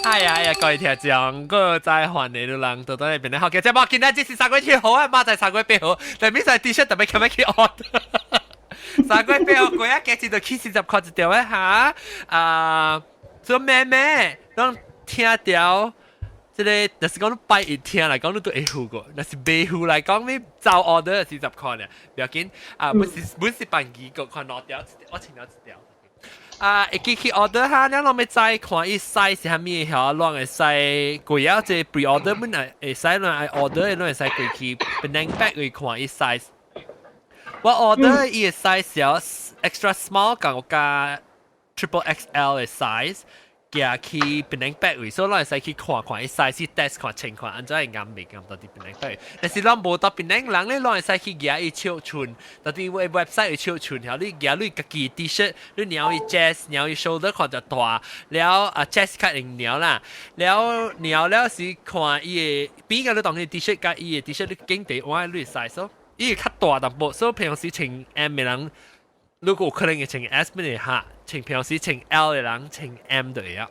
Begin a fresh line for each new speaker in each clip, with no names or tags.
哎呀呀，各位聽眾，閣再歡迎你人到到那邊咧，好嘅，這無今仔這是3月7號啊，明仔3月8號，但係使 T 恤特別今日去 order。3月8號過啊，價錢就起40塊一條的哈，啊，做咩咩，攏聽著，這个就是講你拜一聽來講，你都會付過。若是袂付來講，你走 order 40塊呢，不要緊。啊，本是辦機個看兩條，我穿了一條。啊，會記去 order 哈，你攏欲知看伊 size 是啥物曉，攏會使過啊，這 pre order 本來會使攏愛 order，攏會使過去 Penang back 去看伊 size。我 order 伊的 size 是 extra small，共我加 triple XL 的 size。寄去 Penang back 位，所以咱會使去看看伊 size test 看穿看，按怎會啱袂啱到佇 Penang back。但是咱無到 Penang 人咧，咱會使去寄伊尺寸，到佇 website 的尺寸，後你寄你家己 T-shirt，你量伊 chest，量伊 shoulder 看著大，了啊 chest 較用量啦，了量了是看伊的邊個你當伊 T-shirt 佮伊的 T-shirt 你經地換你 size 咯，伊會較大淡薄，所以平常時穿 M 的人，如果有可能會穿 S 咪會下，穿平常時穿 L 的人穿 M 就會了。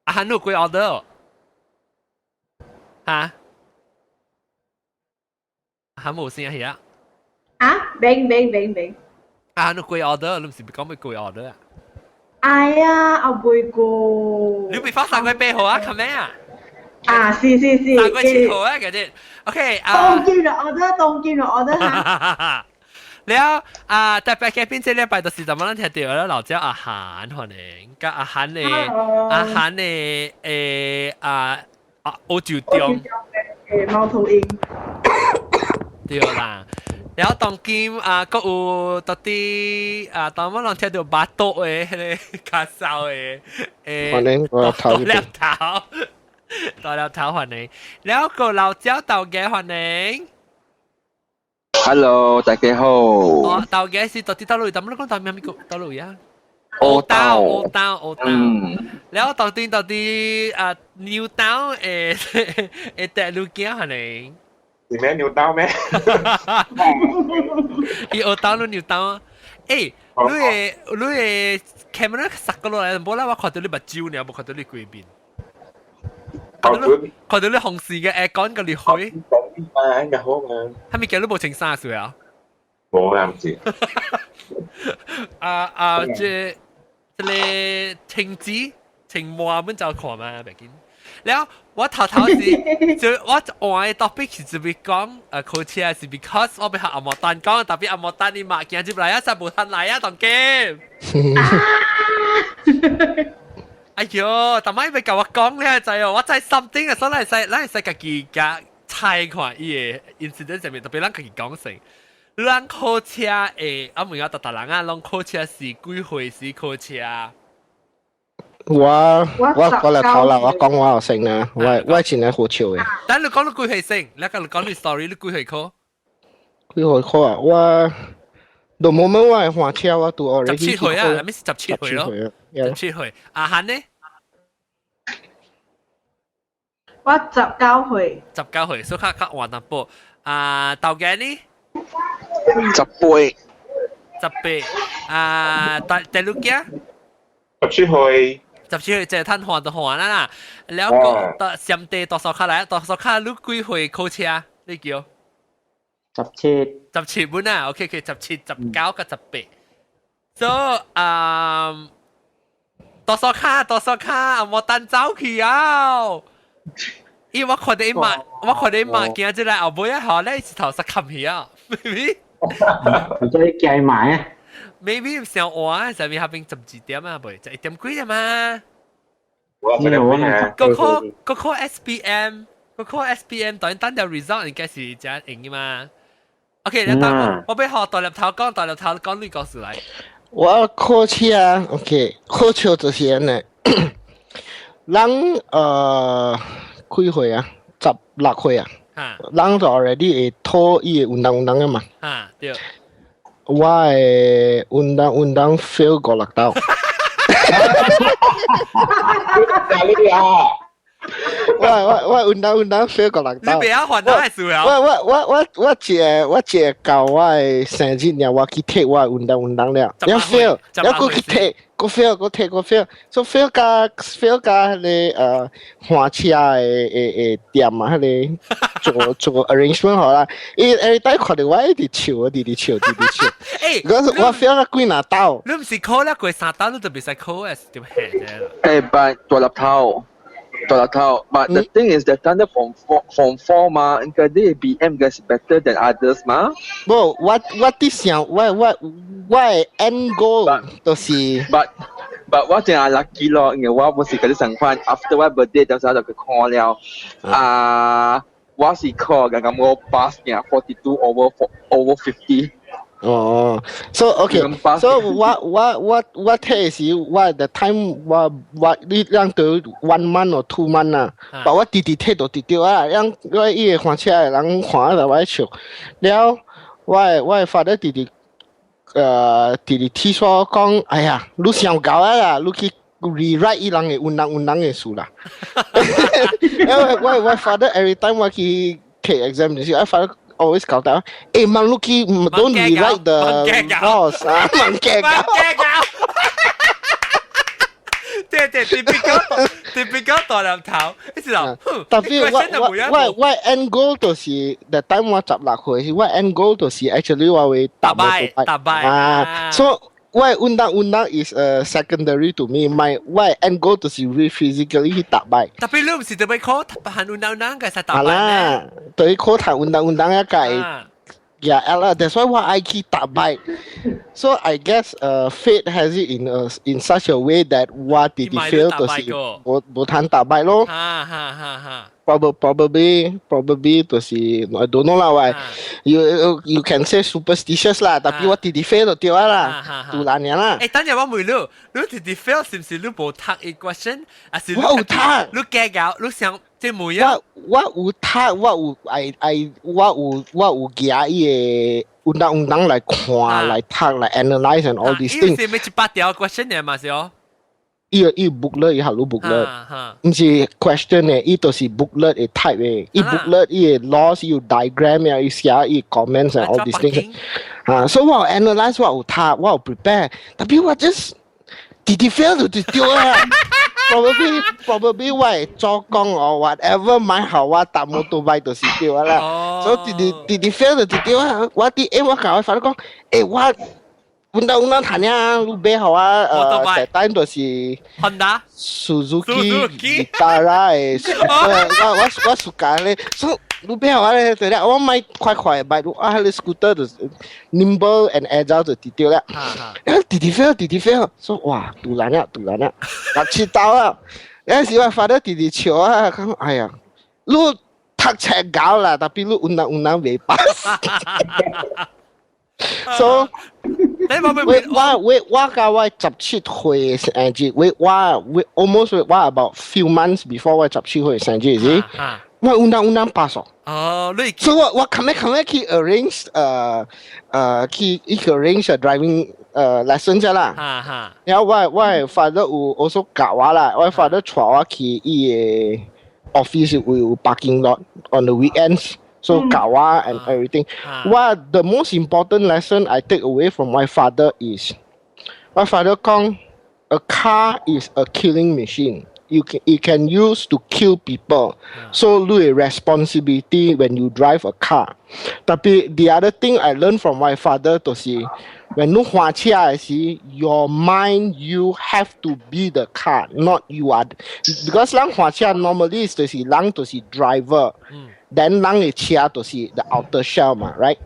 啊，你有幾 order？哈？還無聲係啊？
啊，明明明明。
啊，你幾 order？你毋是講欲幾 order 啊？
哎呀，啊未過。
你未發3月8號啊？琴日啊？
啊，是是是。
3月7號啊，嗰啲。OK 啊。
當見就 order，當見就 order 嚇。
了啊，特別嘅邊這禮拜就是怎麼咱聽到了老趙阿韓歡迎，佮阿韓的阿韓的啊啊歐洲中
貓頭鷹。
對啦，了當今啊，閣有到底啊，當我攏聽著巴肚的彼个咳嗽的
歡迎我頭
大粒頭，大粒頭歡迎，了閣老趙豆家歡迎。
Hello，大家好。
哦，豆家是到底佗位？咱們講到咩物個佗位啊？
烏
豆，烏豆，烏豆。了到底到底啊，牛刀帶路囝歡迎。
是咩牛刀咩？
伊烏刀你牛刀啊？欸，你的 camera 塞過落來，無啦，我看著你目睭爾，無看著你規面。看著你紅線嘅 aircon 佮你開。
嘛，應該好嘛。
係咪叫你無穿衫水啊？
無啊，毋是。
啊啊，這個青子青毛阮就看嘛，袂緊。了，我頭頭是就我換的 topic 是準備講考車是 because 我欲予阿莫丹講，特別阿莫丹你嘛行入來啊，實無通來啊，當今。哎喲，逐擺欲共我講你知哦，我知 something 啊，所以咱會使家己共猜看伊的 incident 上面，特別咱家己講成。咱考車的，啊問下逐逐人啊，攏考車是幾歲時考車？
我過來頭啦，我講我有先啦，我真係好笑的。
等你講你幾歲先？你講你講你 story，你幾歲考？
幾歲考啊？我都冇乜我會換車，我都
十七歲啊，咪是十七歲咯，十七歲。阿韓呢？
我19歲。
19歲，所以較較晚淡薄。啊，豆家呢？
18。
18。啊，第第六件？17
歲。
17歲，這趁換就換啦啦。了個到上帝多數卡來，多數卡你幾歲考車？你叫？
17。
17本啊，OK OK，17、19佮18。所以啊，多數卡多數卡，無等走去啊！因為我看著伊嘛，我看著伊嘛行進來後尾啊，吼，咧一頭實冚去啊，maybe。
你再計埋啊
？maybe 上晏上面下邊12點啊，袂11點幾啊嘛。
我
閣考 SPM，閣考 SPM，當然等著 result 應該是誠用的嘛。OK，你等我，我欲予大粒頭講，大粒頭講你故事來。
我考車，OK，考車就是按呢。人幾歲啊？16歲啊。人就 already 會討伊的運動運動的嘛。
啊，對。
我的運動運動 fail 五六道。
你啊！
我運動運動 fail 過六
你
道。
袂曉煩惱的事啊？
我到我的生日爾，我去 take 我運動運動了，了 fail，了閣去 take，閣 fail，閣 take 閣 fail，so fail 甲 fail 甲彼个換車的店啊，彼个做做 arrangement 好啦，伊every time 看著我一直笑，直直笑，直直笑。我我 fail 甲幾若道。
你毋是考了過三道，你就袂使考的，是點係啫？
誒，but 大粒頭，大粒頭。But the thing is that 當 form four 嘛，應該啲 BM 嘅是 better than others 嘛。
無，我佇想，我的 end goal 就是。
But 我真係 lucky 咯，因為我不是佮你相款，after 我 birthday 當時我就去考了。啊，我是考剛剛我 pass 嘅，42 over 4 over 50。
哦，so okay，so 我睇時，我 the time 我你讓到 one month or 2 month 啊，但我直直睇到直直啊，讓我伊個換車的人看了我笑，了我的 father 直直直直提出講，哎呀，你傷𠢕啊啦，你去 rewrite 伊人的運動運動的事啦。因為我 father every time 我去 take exam 時，我 father always 交代，欸，問你去 don't rewrite the laws 啊，問計較。
對對，特別較大粒頭，你知道？
Tapi 我 end goal 就是 the time 我16歲，是我 end goal 就是 actually 我會
踏擺踏擺
啊，so 我運動運動 is a secondary to me。My 我 end goal 就是會 physically 去踏擺。
Tapi 你毋是特別考行運動運動嘅使踏擺
啦，對考讀運動運動一屆。Yeah, 啦，that's why 我愛去踏擺。So I guess fate has it in such a way that 我直直 fail 就是無無通踏擺咯。
哈哈哈哈。
Probably 就是 I don't know 啦，喂，you can say superstitious 啦，tapi 我直直 fail 就對啦，杜爛人啦。
誒，等陣我問你，你直直 fail 是毋是你無讀伊 question，還是
我有讀？
你計較，你想這每樣？
我有讀，我有 I I 我有寄伊個運動運動來看來讀來 analyse and all these things。
伊是咪100條 question 嘅嘛是哦？
伊 booklet 伊學你 booklet，毋是 question 嘅，伊就是 booklet 嘅 type 嘅，伊 booklet 伊個 laws 伊有 diagram 啊，伊寫伊 comments and all these things。啊，所以我有 analyse，我有讀，我有 prepare，tapi 我 just 直直 fail 就直丟啊。Probably 我會做工 or whatever 買好我搭摩托 bike 就是對啦。所以直直直直 fail 就直丟啊！我啲誒我共我發講，誒我。運動運動彈呀，你買予我that time 就是
Honda、
Suzuki、Vitara 的，我 suka 咧，所以你買予我咧，對啦，我買快快買，啊，彼個 scooter 就是 nimble and agile 就直對啦。直直 fail 直直 fail，說哇，賭爛啦，賭爛啦，六七刀啦，有時我發得直直笑啊，講哎呀，你讀冊𠢕啦，tapi 你運動運動袂 pass。So 我我我甲我17歲生日，我我 almost 我 about few months before 我十七歲生日是，我運動運動 pass
哦，你
所以我後尾後尾去 arrange 去一個 arrange a driving lesson 啫啦。然後我 father 有 also 教我啦，我 father 帶我去伊个 office 有 parking lot on the weekends。So 教我 and everything. What the most important lesson I take away from my father is, my father 講 a car is a killing machine. You can use to kill people. So 你的 responsibility when you drive a car. Tapi the other thing I learned from my father 就是 when 你駛車的時，your mind you have to be the car, not you are. Because 人駛車 normally 就是人就是 driver。Then 人的車就是 the outer shell 嘛，right?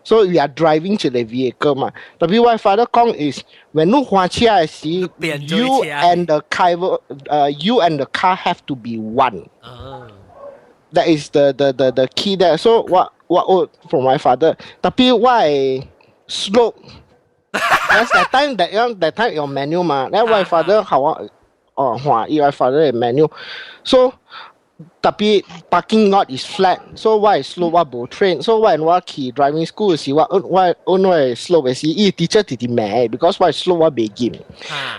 So we are driving 一個 vehicle 嘛。Tapi 我 father 講 is when 你駛車的時，you and the car, you and the car have to be one. That is the key there. So what 我 from my father. Tapi 我 slope. That's that time that that time 用 manual 嘛。Then 我 father 予我哦換伊我 father 的 manual. So tapi parking lot is flat, so 我 slope 我無 train, so 我我去 driving school 時我我我我 slope 的時，伊 teacher 直直罵，because 我 slope 我袂緊。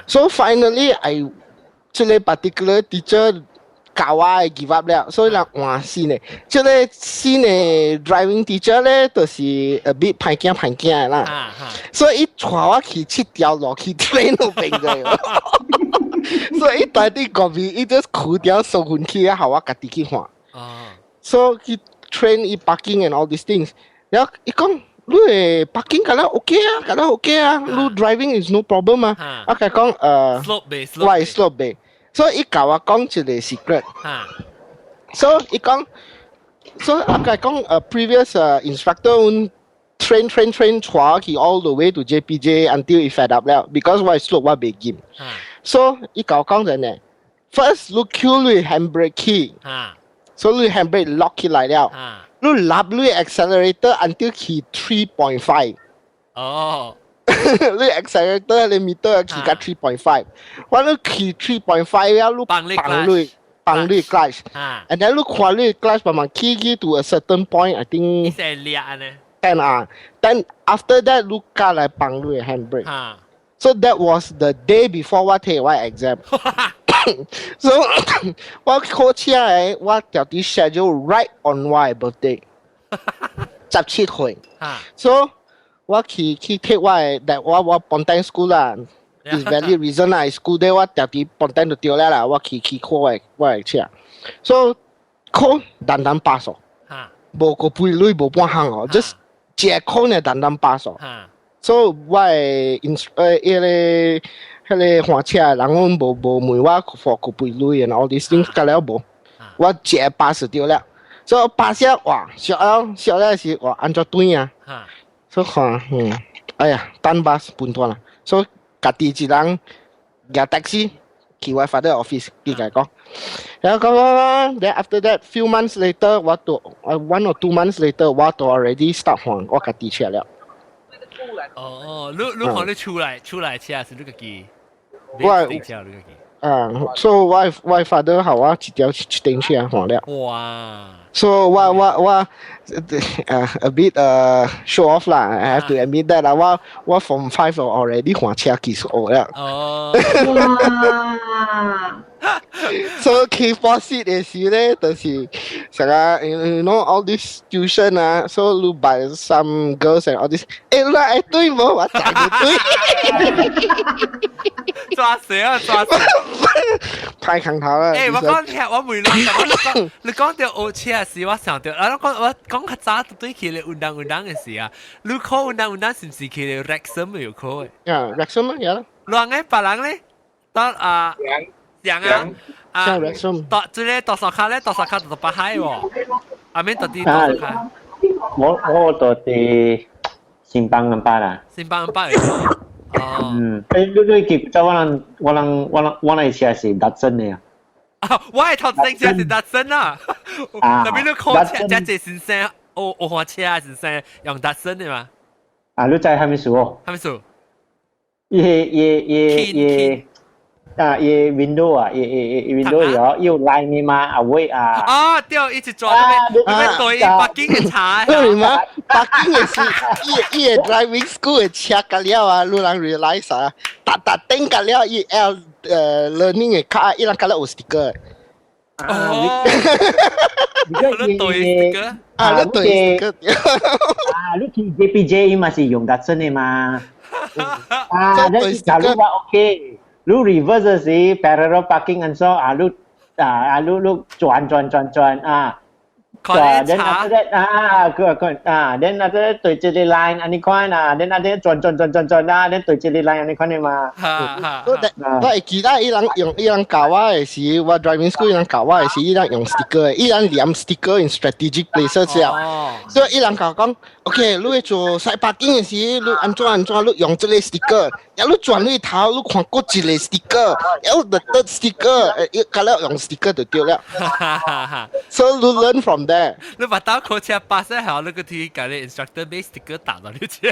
So finally I 這個 particular teacher 教我 give up 了，所以人換新的。這個新的 driving teacher 咧，就是 a bit 歹驚歹驚的啦。所以伊帶我去七條路去 train 嗰邊的。所以伊帶啲嗰邊，伊就苦掉送回去，予我家己去換。所以去 train 伊 parking and all these things。然後伊講，你的 parking 敢若 OK 啊，敢若 OK 啊，你 driving is no problem 啊。我共伊講，slope
袂 slope，
我 slope 袂。所以伊共我講一個 secret。所以伊講，所以我共伊講，previous instructor train train train 帶去 all the way to JPJ until 伊 fed up 了，because 我 slope 我袂禁。所以伊共我講就呢，first 你扣你 handbrake 去，所以你 handbrake lock 起來了，你拉你 accelerator until 去 3.5。你 accelerator 你 meter 去到 3.5，我你去 3.5 了，你
放你
放你放你 clutch，and then 你看你 clutch 慢慢起去 to a certain point，I think
係掠呢
10啊，then after that 你加來放你 handbrake。So that was the day before 我 take 我 exam。So 我考車的，我著佇 schedule right on 我的 birthday，17歲。So 我去去 take 我的，that 我 Ponteng school 啦，is valid reason 啦，school day 我著佇 Ponteng 就對了啦，我去去考我的車。So 考單單 pass 哦，無個賠鐳無半項哦，just 一個考呢單單 pass 哦。所以我的 in 彼個換車的人攏無問我付個賠鐳 and all these things，甲了無，我一個 pass 就對了。所以 pass 了哇，燒了燒了是哇，按怎轉啊？所以看，哎呀，等巴士半段啦。所以家己一人揸 taxi 去我 father office 去共伊講。然後講講講，then after that few months later，我都 1 or 2 months later，我都 already start 換我家己車了。
哦，你看你出來車是你家己？
我
車你家己。
啊，所以我 father 予我一條一頂車換了。
哇！
So 我 a bit show off 啦，I have to admit that 啦。我 form five already 換車技術學了。
哦。
哇！
So 去 four seat 的時咧，就是成個 you know all this tuition 啊，so 你 by some girls and all this，欸，你會對無？我知你對。
抓死啊！抓死！
太空頭啦！
欸，我講聽，我問你，你講到學車時，我想到，啊，我講較早對起咧運動運動的時啊，你考運動運動是毋是去 Wrexham 有考的？
啊，Wrexham 啊，有啦。
亂個別人咧，當啊，樣啊，啊，
Wrexham。
到這個多少卡咧？多少卡就北海喎，阿免到底多少卡？
我到佇新邦安巴啦。
新邦安巴有。哦。
嗯，欸，你記得我人我那車是 Datsun 的啊。
啊，我的頭先車是 Datsun 啊。特別你考車，這這先生學學換車先生用 Datsun 的嘛？
啊，你知啥物事哦？
啥物事？
伊伊伊伊啊，伊 window 啊，伊伊伊 window 有 line 的嘛，啊位啊。
啊，對，一直抓那邊那邊對北京的茶。
對嗎？北京的是伊伊的 driving school 的車甲了啊，你人 realize 啊，逐逐頂甲了伊 L learning 的卡，伊人甲了有 sticker。
哦，你對 sticker
啊，你對 sticker。
啊，你去 JPJ 伊嘛是用 Datsun 的嘛。啊，你假如話 OK，你 reverse 時 parallel parking 按說啊，你啊啊你你轉轉轉轉啊，
看
then after that 啊，個個啊，then after that 對這個 line 按呢款啊，then after that 轉轉轉轉轉啊，then 對這個 line 按呢款的嘛。
我我會記得伊人用伊人教我的時，我 driving school 伊人教我的時，伊人用 sticker，伊人黏 sticker in strategic places 了。所以伊人教講，OK，你做 side parking 的時，你按怎按怎，你用這個 sticker，然後你轉你頭，你看過一個 sticker，然後 the third sticker，誒，甲了用 sticker 就對了。So you learn from there。
你把刀考車 pass 好，你個去共你 instructor 買 sticker 打到你車。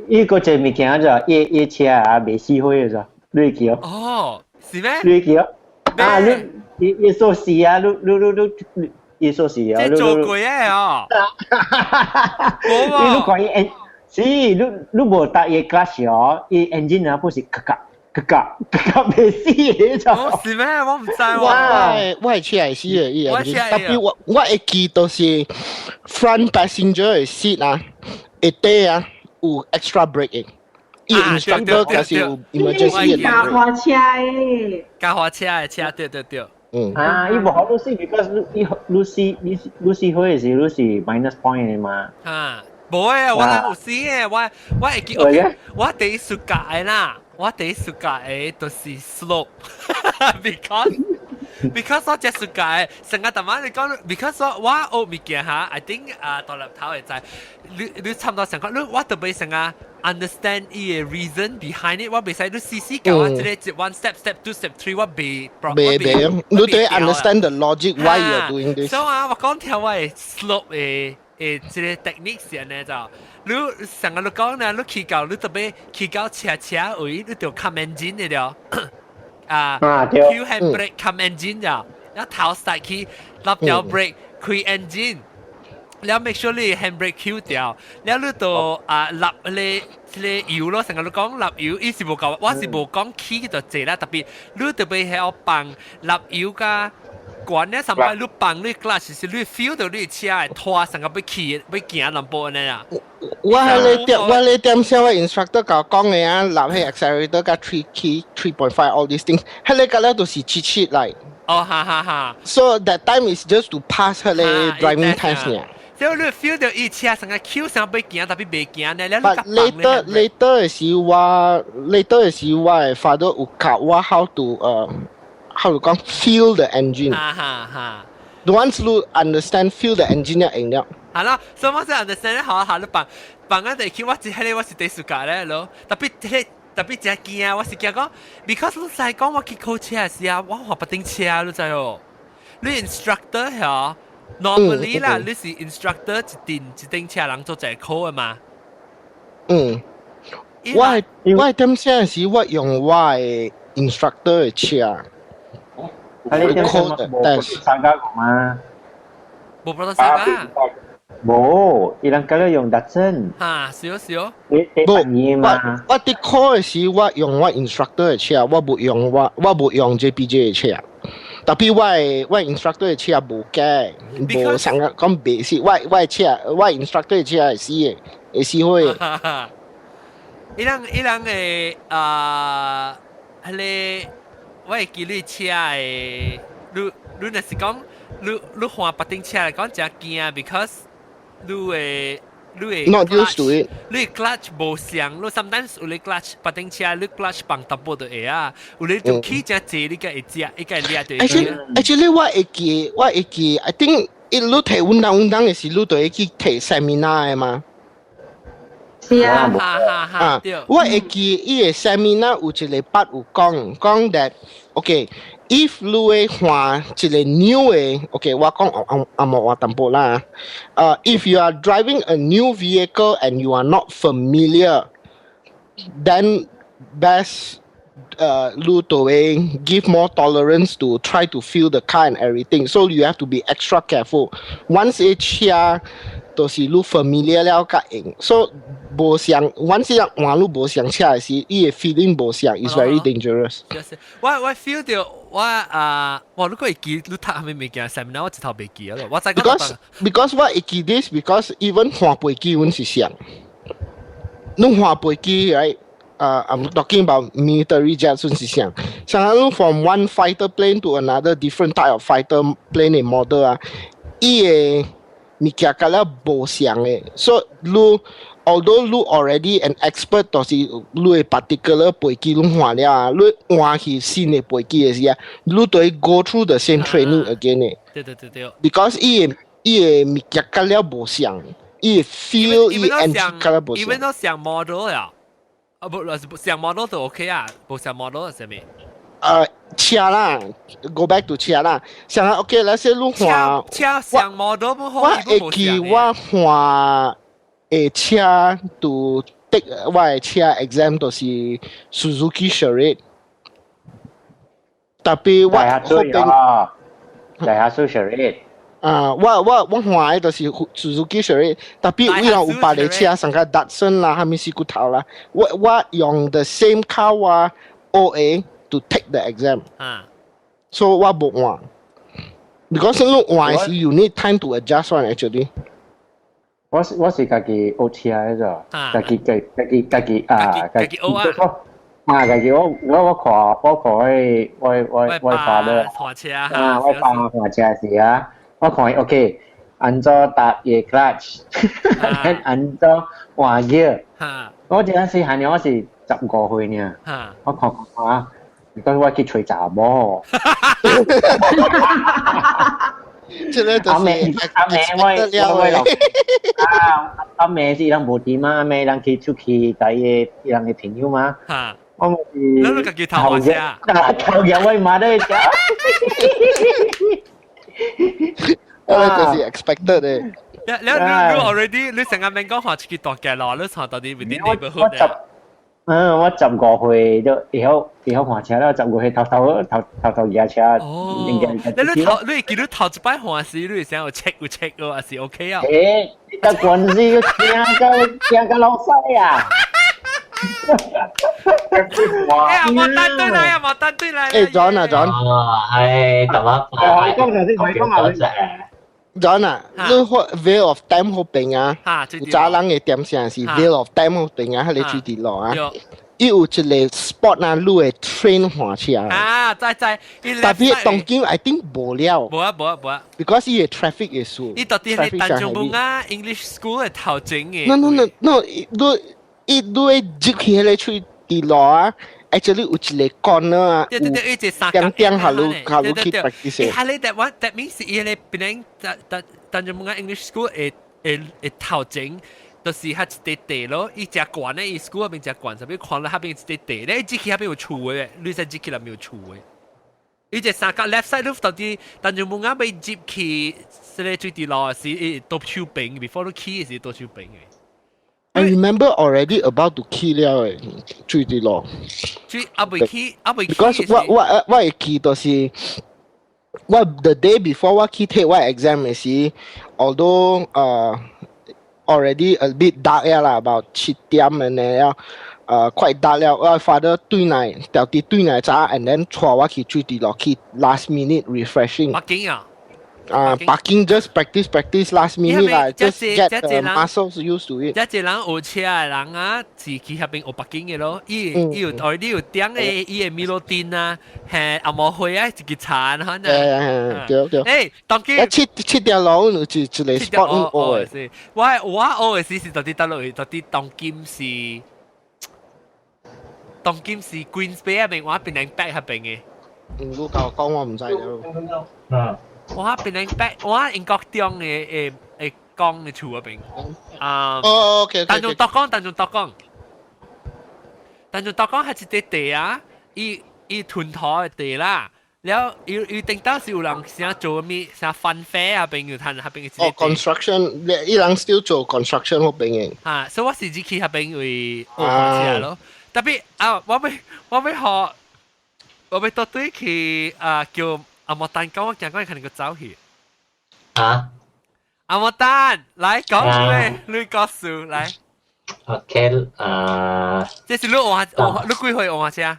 伊個這物件就伊伊車啊，袂死火的咋，你會記哦？
哦，是咩？
你會記哦？啊，你伊伊鎖匙啊，你你你你伊鎖匙啊，
這做過的哦。
你你看伊 en，是，你你無踏伊 clutch 哦，伊 engine 啊，不是咔咔。個個個未死嘅就。
我是咩？我唔知喎。
我係車係死嘅，伊 engine。特別我會記都是 front passenger 嘅 seat 啊，下底啊有 extra brake 嘅。伊 instructor 就是有 emergency
嘅。加花車嘅。
加花車嘅車，對對對。
嗯。
啊，伊無好你死，because 你你死你你死歲時你是 minus point 嘅嘛。
啊，無誒，我人有死嘅，我會記，我第一次教的啦，我第一次教的就是 slope，because 我這次教的，成個大媽你講，because 我學物件哈，I think 啊，大粒頭會知，你差唔多成個，你我特別成個 understand 伊個 reason behind it，我袂使你死死教我這個 one step step two step three，我袂
袂袂，你對 understand the logic why you are doing this。
所以啊，我講條我的 slope 的誒，這個 technique 是按呢就，你上個你講呢，你去到你特別去到車車位，你就冚 engine 的了，啊，Q handbrake 冚 engine 了，然後頭塞去立條 brake 開 engine，了 make sure 你 handbrake 扣掉，了你就啊立你這個油咯，成個你講立油，伊是無講，我是無講起就濟啦，特別你特別係要放立油加。管咧，上擺你放你 clutch 是你 feel 到你車會拖成個欲去欲行兩步按呢啊。
我咧點先我 instructor 共我講的啊，立彼 accelerator 佮 3 key 3.5 all these things，彼个咧都是cheat sheet 來。
哦，哈哈哈。
So that time is just to pass 彼個 driving test 爾。
所以你 feel 到伊車成個 Q 成欲行，特別袂行呢。
But later 的時我 later 的時我的 father 有教我 how to 講 feel the engine。
哈哈哈。
Once you understand feel the engine 會了。
係啦，所以我先 understand 好好你放放緊地去，我只係咧我是第暑假咧咯，特別彼特別真驚，我是驚講，because 你知講我去考車時啊，我換別頂車你知哦。你 instructor 嚇，normally 啦，你是 instructor 一定一頂車人做一個考的嘛。
嗯，我點先時我用我的 instructor 的車。
啊，你點先無參加過嗎？
無 Proton Saga。
無，伊人佮用 Datsun。
哈，是哦是哦。
你你嘛？
我佇考的時，我用我 instructor 的車，我無用 JPJ 的車。特別我 instructor 的車無假，無上個講袂是，我的車我 instructor 的車會死的，會死火的。
伊人會啊，彼个我會記你車的，你若是講你換別頂車來講誠驚，because 你會
not used to it，
你 clutch 無相，你 sometimes 有你 clutch 別頂車，你 clutch 放淡薄就會啊，有你就起誠濟，你才會食，伊才會掠著。
Actually 我會記，I think 一路提穩當穩當的時，你就會去提 seminar 的嘛。
是啊，
哈哈哈，對。
我會記伊個 seminar 有一個 part 有講講 that OK。if 你會換一個 new 的，OK，我講紅紅毛話淡薄啦。If you are driving a new vehicle and you are not familiar, then best 你就會 give more tolerance to try to feel the car and everything. So you have to be extra careful. Once 一車就是你 familiar 了較用，so 無相，once 一換你無相車的時，伊的 feeling 無相，is very dangerous。
我 feel 到我啊，我如果會記你讀啥物物件，seminar 我一頭袂記咯。我知
Because 我會記 this because even 換飛機阮是相，你換飛機 right？I'm talking about military jets 阮是相，像你 from one fighter plane to another different type of fighter plane 的 model 啊，伊的物件甲了無相的，所以你 although 你 already an expert，就是你的 particular 飛機攏換了啊，你換去新的飛機的時啊，你都會 go through the same training again 的。
對對對對。
Because 伊的物件甲了無相，伊的 feel 伊 engine 甲了無相。
even 都相 model 啊，啊不，相 model 都 OK 啊，無相 model 係啥物？
車啦，go back to 車啦。像 OK，那些你換
車相 model 不好，
我會記我換的車 to take 我的車 exam 都是 Suzuki Charade。特別我
後邊啊，Daihatsu Charade。
啊，我換的就是 Suzuki Charade，特別為了有別个車，上個 Datsun 啦，啥物死骨頭啦，我用 the same car 我學 to take the exam。所以我無換。Because 你換時 you need time to adjust one actually。
我是家己學車的咋，家己家家己家己啊，
家己學啊。
啊，家己我看我爸的
換車
啊，我爸換車時啊，我看伊 OK，按怎踏伊 clutch，按怎換 gear。我這陣時係我是15歲呢，我看看啊，講我去揣查某。
這個
阿妹阿妹我老啊阿妹是人無佇嘛，阿妹人去出去帶伊人的朋友嘛。我咪是
你家己頭換車。
頭日我媽都會食。
我就是 expected 的。
你 already 你成日免講話出去大街咯，你坐到啲 within neighborhood
十，嗯，我15歲都會曉換車啦，15歲頭頭頭頭頭駕車。
哦，你頭你記得頭一擺換時，你會想有 check 有 check 咯，還是 OK 啊？
欸，你個關係驚到老細啊！
哎呀，冇單對來啊，冇單對來。
欸，John 啊，John。
哦，係，咁啊，
我講就先，我講下。
John 啊，你去 Vale of Thames 嗰邊啊？有早人嘅點聲是 Vale of Thames 嗰邊啊，彼個水佇路啊。伊有一個 spot 啊，你會 train 換車。
啊，知知。
Tapi 當今 I think 無了。
無啊無啊無啊。
Because 伊個 traffic issue。
伊到底係淡江文啊 English School 嘅頭前嘅。
No no no no，你伊你會入去彼個水佇路啊？Actually 有一個 corner 啊，
對對對，一個三角
點點下路下路去 practice。
哈你 that one that means 伊個變成淡淡江文啊 English School 會頭前。就是較一塊地咯，伊誠懸咧，伊 school 那邊誠懸，啥物看了彼邊一塊地，你入去彼邊有厝的，你使入去內面有厝的。伊隻三角 left side 到底，但就冇啱被入去，這個水佇路是伊倒手邊，before 你去是倒手邊的。
I remember already about to 去了誒，水佇路。
水猶未去，猶未去。
Because 我會記就是我 the day before 我去 take 我 exam 的時，although already a bit dark 啦，about 7點的呢，quite dark 了。我 father 對來，掉啲對來早，and then 帶我去水佇路去 last minute refreshing。
Parking 啊？
啊，parking just practice practice last minute 啦，just get the muscles used to it。
這個人學車的人啊，是去彼邊學 parking 的咯。伊伊有 already 有點的，伊的米洛丁啊，係紅毛花啊，一個茶哈。
誒，對對。
誒，當今
七點路有一個 spot
學的。我學的時是到底倒落去，到底當今是 Queens Bay 那邊，我邊人 back 彼邊的。
嗯，我講講我毋知了。
嗯。
我邊人 back，我英國中的的江的厝彼邊。啊。
哦，OK。
但種獨江，但種獨江，但種獨江係一塊地啊，伊伊屯土的地啦。了，伊伊頂當時有人想做咩，啥 fun fair 啊，邊有攤彼邊。
哦，construction，伊人 still 做 construction 彼邊的。
啊，所以我是只去彼邊為學車咯。Tapi 啊，我欲學，我欲倒對去啊，叫阿莫丹講，我驚講可能個走去。
啊？
阿莫丹，來講出來，你告訴來。
OK，啊。
這是你學學，你幾歲學車？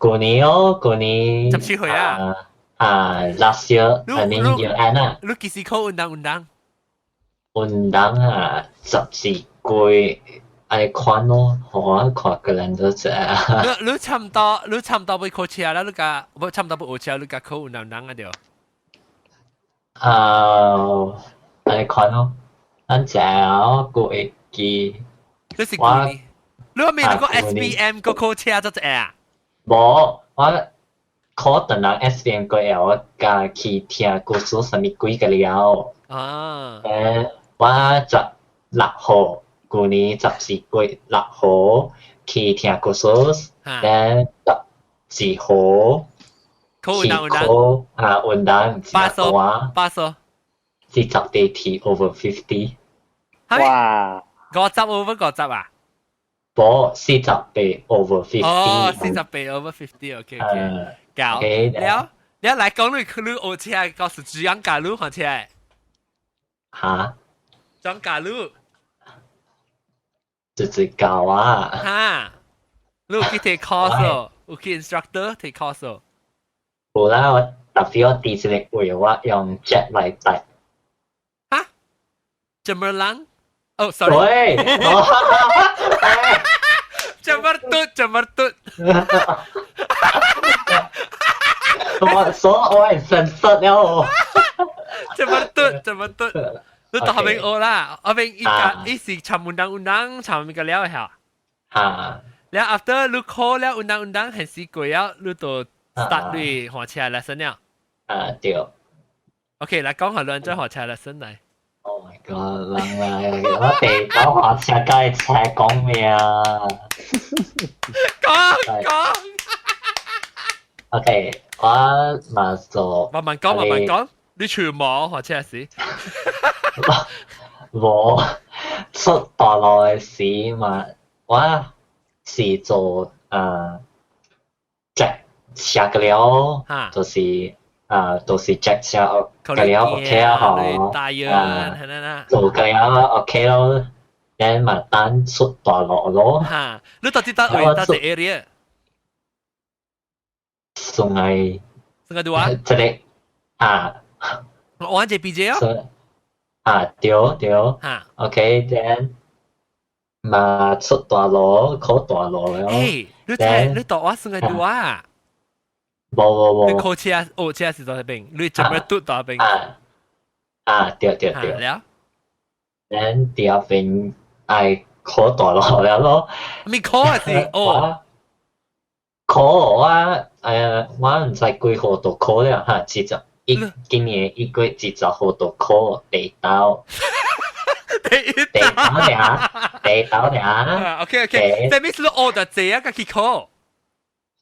舊年哦，舊年。
17歲啊？
啊，last year，I mean year end 啊。
你幾時考運動運動？
運動啊，14季愛看咯，我看個人都知啊。
你差唔多欲考車啦，你甲無差唔多欲學車，你甲考運動人啊對。
啊，愛看咯，咱食我會記。
你是舊年？你未那個 SPM 個考車做這啊？
無，我考等人 SPM 過後，我加去聽故事啥物鬼個了。
啊。
我16號，舊年14月6號去聽故事，then 14號去考啊運動，
八數八數，40
80 over 50。
哇！50
over 50啊？
無，48 over 50。
哦，48 over 50，OK OK。搞，了了來講你你學車，告訴主樣教路換車。
嚇？
裝教路。
直直教啊！
嚇！你有去 take course 哦？有去 instructor take course 哦？
有啦，我特別我佇這个位我用 jet 來帶。
哈？Cemerlang？哦，sorry。
喂，
Cemertut，Cemertut。
我所我係神失了。
Cemertut，Cemertut。你到後面學啦，後面伊個伊是參運動運動參物個了下。
嚇！
了 after 你考了運動運動還是過了，你就 start 你學車 lesson 了。
啊對。
OK，來講下亂再學車 lesson 來。
Oh my god！人啊，我地講學車梗係車講咩啊？
講講。
OK，我嘛做。
慢慢講，慢慢講。你全網學車時？
無出大路的時嘛，我是做check 車個了，就是啊，就是 check 車個了 OK 啊，嗬，啊，做個了 OK 咯，然嘛等出大路咯。
嚇，你到底佗位佗一 area？
送來。
Sungai Dua？
這個啊。
我按 JPJ 哦。
啊，對對。
嚇。
OK，then 嘛出大路，考大路了。
誒，你睇你到我 Sungai Dua 啊？
無無無。
你考車學車是佗邊？你怎麼拄佗邊？
啊啊，對對對。
了。
then 第二邊愛考大路了咯。
咪考啊是哦。
考我我毋知幾號就考了哈，20一今年1月20號就考第兜。
第
第兜爾，第兜爾。
OK OK，這邊是學就這啊，個去考。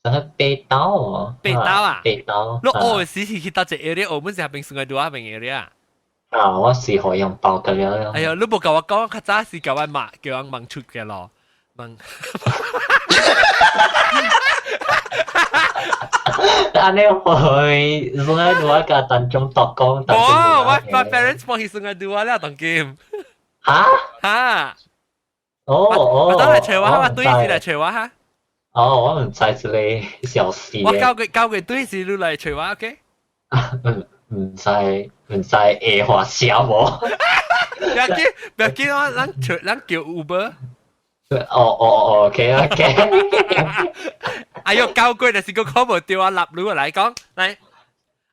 啥個北斗哦？
北斗啊？
北斗。
你學的時是去佗一個 area，澳門是下邊 Sungai Dua 邊 area。
啊，我是可用包個了。
哎呀，你無共我講，較早是共我罵，叫人問出嘅咯，問。
按呢會 Sungai Dua 佮 Tanjung Tokong。
哦，我 my parents 幫去 Sungai Dua 了，當今。
哈？
哈？
哦哦。
我等來揣我，我對是來揣我哈。
哦，我毋知這个消息。
我交個交個對是你來揣我，OK？
毋毋知毋知會發生無？
不要緊，不要緊，我咱揣咱叫 Uber。
哦哦哦，OK OK。
哎喲，交過就是個考無著啊，立你來講，來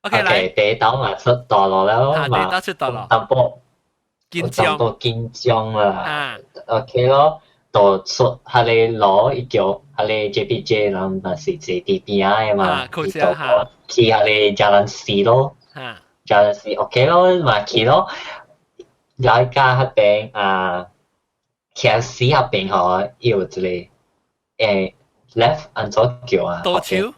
，OK 來。
第兜嘛出大路了嘛，
第兜出大路。
淡薄
緊張，
淡薄緊張啦。OK 咯，就出彼个路，伊叫彼个 JPJ 人嘛是坐佇邊仔的嘛，伊就去彼个 Jalan C 咯，Jalan C OK 咯，嘛去咯，來到彼邊啊。KFC 彼邊吼，有一個left 按怎叫啊？
倒手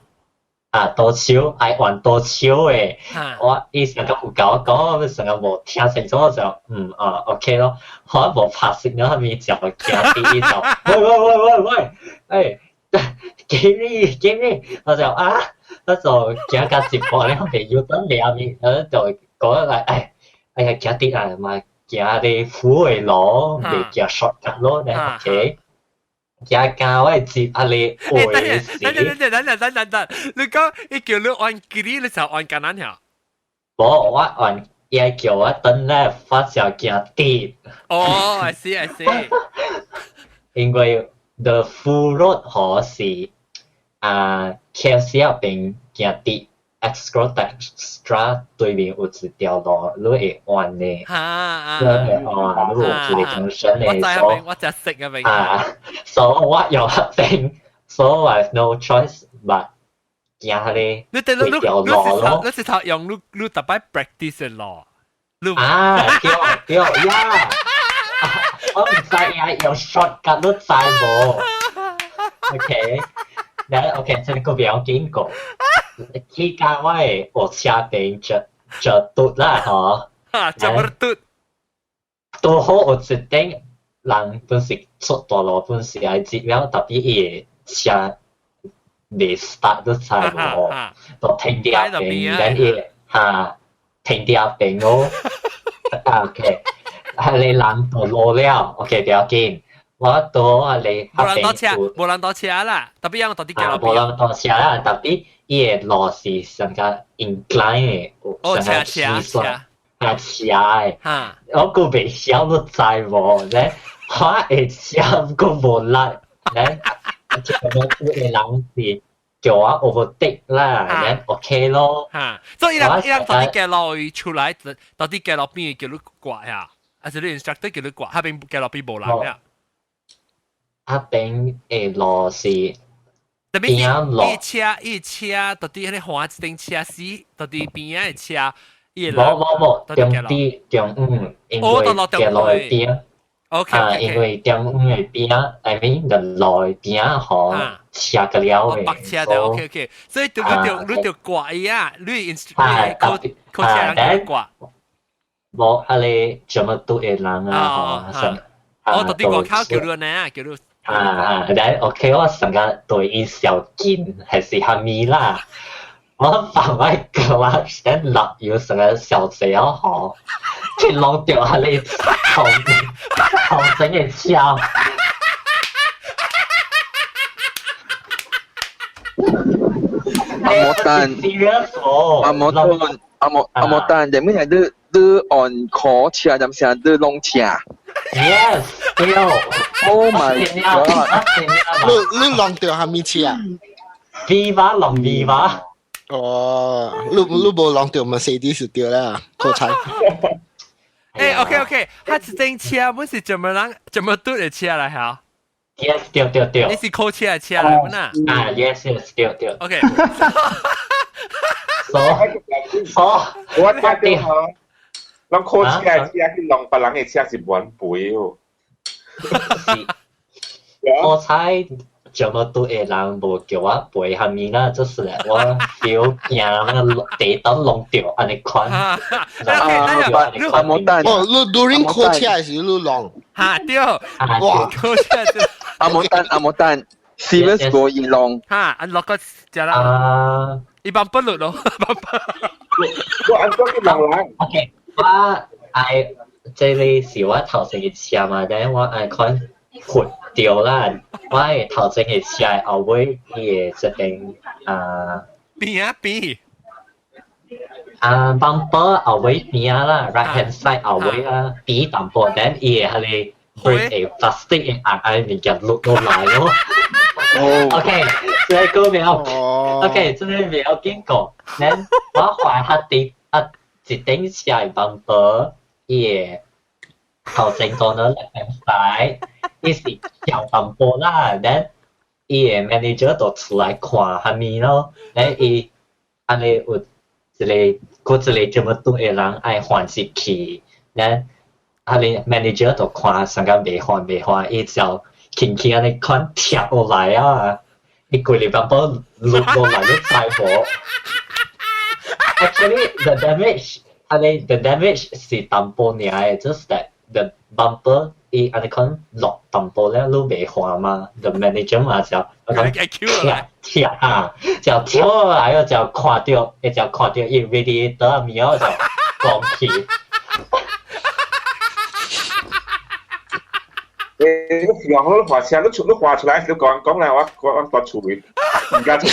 啊，倒手愛換倒手的。我伊上個有共我講，我上個無聽清楚，我就嗯啊 OK 咯。我無拍攝了，後面就行啲就喂喂喂喂喂，誒，給你給你，我就啊，我就行到一半咧，後面又等兩面，就講來，哎，哎呀，行啲啊嘛。行咧虎的路，袂行 shortcut 路咧，OK。行到我接阿你
學時。等等等等等等等，你講伊叫你按 kiri，你就按 kanan 條？
無，我按伊叫我等咧發小行直。
哦，I see I see。
因為 the full road 可是啊，KFC 那邊行直。Extra extra 對面有一條路，你會彎的，你會彎，你有一個 junction 的，
所以我就識啊邊。
啊，所以我有一邊，所以我 have no choice but 行彼
你對
個條路咯。
你是頭用你你特別 practice 的路。
啊，對對呀，我毋知影用 shortcut 你知無？OK，然後 OK，這個不要緊過。去到我的學車邊就就嘟啦吼，
就乜嘟？
拄好有一頂人本是出大路，本是愛接了，特別伊的車未 start 都知無？就停佇遐邊，然伊哈停佇遐邊哦。啊 OK，彼个人就落了，OK 不要緊，我到啊你
無人倒車，無人倒車啦，特別我到底街路邊。
無人倒車啦，特別伊個路是上個 incline 的，
哦，斜斜斜，
啊斜的，我閣袂曉你知無？咧，我會斜，閣無力，咧，就我有個人是叫我 overtake 啦，咧 OK 咯。
嚇，所以伊人伊人到底街路出來，到底街路邊叫你掛呀？還是你 instructor 叫你掛？彼邊街路邊無人呀？
彼邊的路是
特別伊車伊車到底彼個橫一頂車死，到底邊仔的車，伊
無無無，中啲中午，因為街路的邊
，OK，
因為中午的邊，I mean 個路的邊吼，車個了的，
白車的 OK OK，所以就你就你就掛伊啊，你 instructor 考考車人掛，
無啊你這麼多的人啊，吼，
我到底外口叫你呢，叫你。
啊啊，但 OK，我上個對伊小緊還是蝦米啦？我放我 clutch，等落油上個小濟哦吼，去弄掉下你頭頭前的車。
阿莫丹，阿莫丹，阿莫阿莫丹，你咩係你你按考車，定是你弄車
？Yes，對。
Oh my god！
你你弄著蝦米車啊
？Viva 弄 Viva。
哦，你你無弄著 Mercedes 對啦，好彩。
誒，OK OK，他這頂車本是怎麼人怎麼拄的車來嚇
？Yes，對對對。
你是考車的車來本啊？
啊，Yes yes，對對。
OK。
所所，
我睇到嗬，攏考車的車去弄別人的車是無賠哦。
好彩這麼多的人無叫我賠蝦米啦，就是我 feel 驚那個地燈弄掉按呢款。
啊，
阿莫丹，
哦，你 during 考車還是你弄？
嚇對，
哇，
考車
阿莫丹，阿莫丹，serious 過伊弄。
嚇，啊落個食啦，一般不落咯，
我按怎去弄人
？OK，我愛這裡是我頭前的車嘛，但我愛看豁掉啦，我的頭前的車後尾伊會這邊啊
邊啊邊
啊 bumper 後尾邊啦，right hand side 後尾啊邊淡薄，但伊會彼個 brake 會 plastic 的硬硬物件落落來咯。OK，這個沒有，OK，這個沒有見過。咱我懷較啲啊，一頂車的 bumper 伊會頭前講到 left hand side，伊是小淡薄啦，咱伊的 manager 就出來看蝦米咯，咱伊按呢有一個，閣一個這麼多的人愛換入去，咱啊哩 manager 就看上個袂換袂換，伊就輕輕按呢款貼落來啊，伊規個 bumper 落落來，你知無？Actually, the damage 按呢 the damage 是淡薄爾的，just that the bumper 伊按呢款落淡薄了，你袂換嘛？The manager 嘛就我講貼貼啊，就貼落來，就看著，伊就看著伊 radiator 物就講起。
誒，你用你畫車，你出你畫出來，你講講來，我我我厝裡，唔敢出。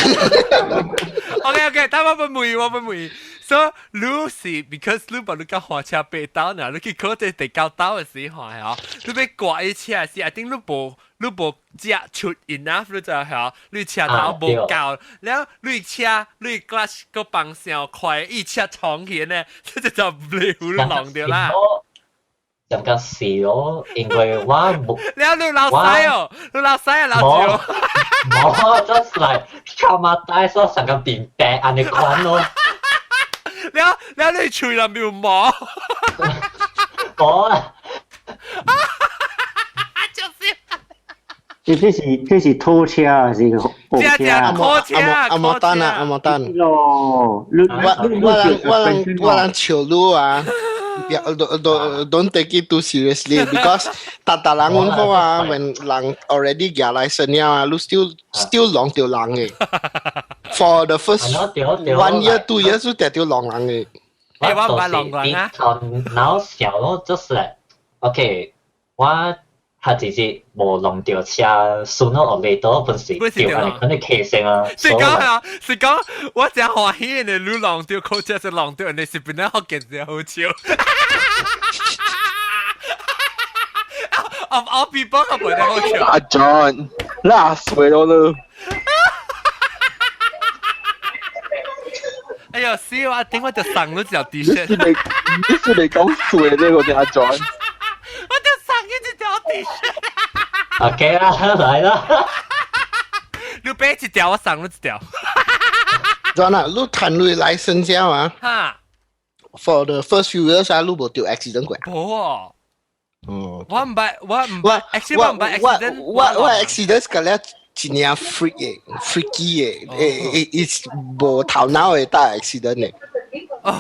OK OK，等我不問，我不問。So 你是 because 你把你架滑車白刀呢，你去考這第九刀的時候嚇，你欲掛伊車時，I think 你無你無遮出 enough，你知嚇？你車頭無夠，了你車你 clutch 閣放傷快，伊車衝起呢，這就就袂有弄著啦。
感覺是咯，因為我無。
了你老細哦，你老細啊老趙。
無，just like traumatized 咯，成個變白按呢款咯。
了了你喙內面有毛。
無啊。
就是。
這這是這是拖車還是貨車？
阿莫阿莫丹啊，阿莫丹。
咯，
我我人我人我人笑你啊。Yeah, don't take it too seriously because 逐逐人阮講啊，when 人 already 舉 license 了啊，你 still still 弄著人嘅。For the first 1 year 2 years 都定著弄人嘅。
欸，我唔捌弄人啊。
頭腦小咯，就是 OK，我他直接無弄到車，順咯落嚟到本時掉下嚟，可能騎成啊。
是講啊，是講我真歡喜的，你弄到考車是弄到，你是本來學見真好笑。Of all people，我本來好笑。
阿 John，嗱衰咗咯。
哎呦，死我！頂我就送咗條 T 恤。
你是未講衰呢個阿 John？
我就送一條 T 恤。
OK 啦，來啦。
你俾一條，我送你一條。
John 啊，你談你 license 啊？
哈。
For the first few years 啊，你無掉 accident 過？
無哦。
哦。
我唔捌，我唔捌，actually 我唔捌 accident。
我 accident 個咧。真正 freak 嘅，freaky 嘅，誒誒，無頭腦嘅大 accident 嘅。
哦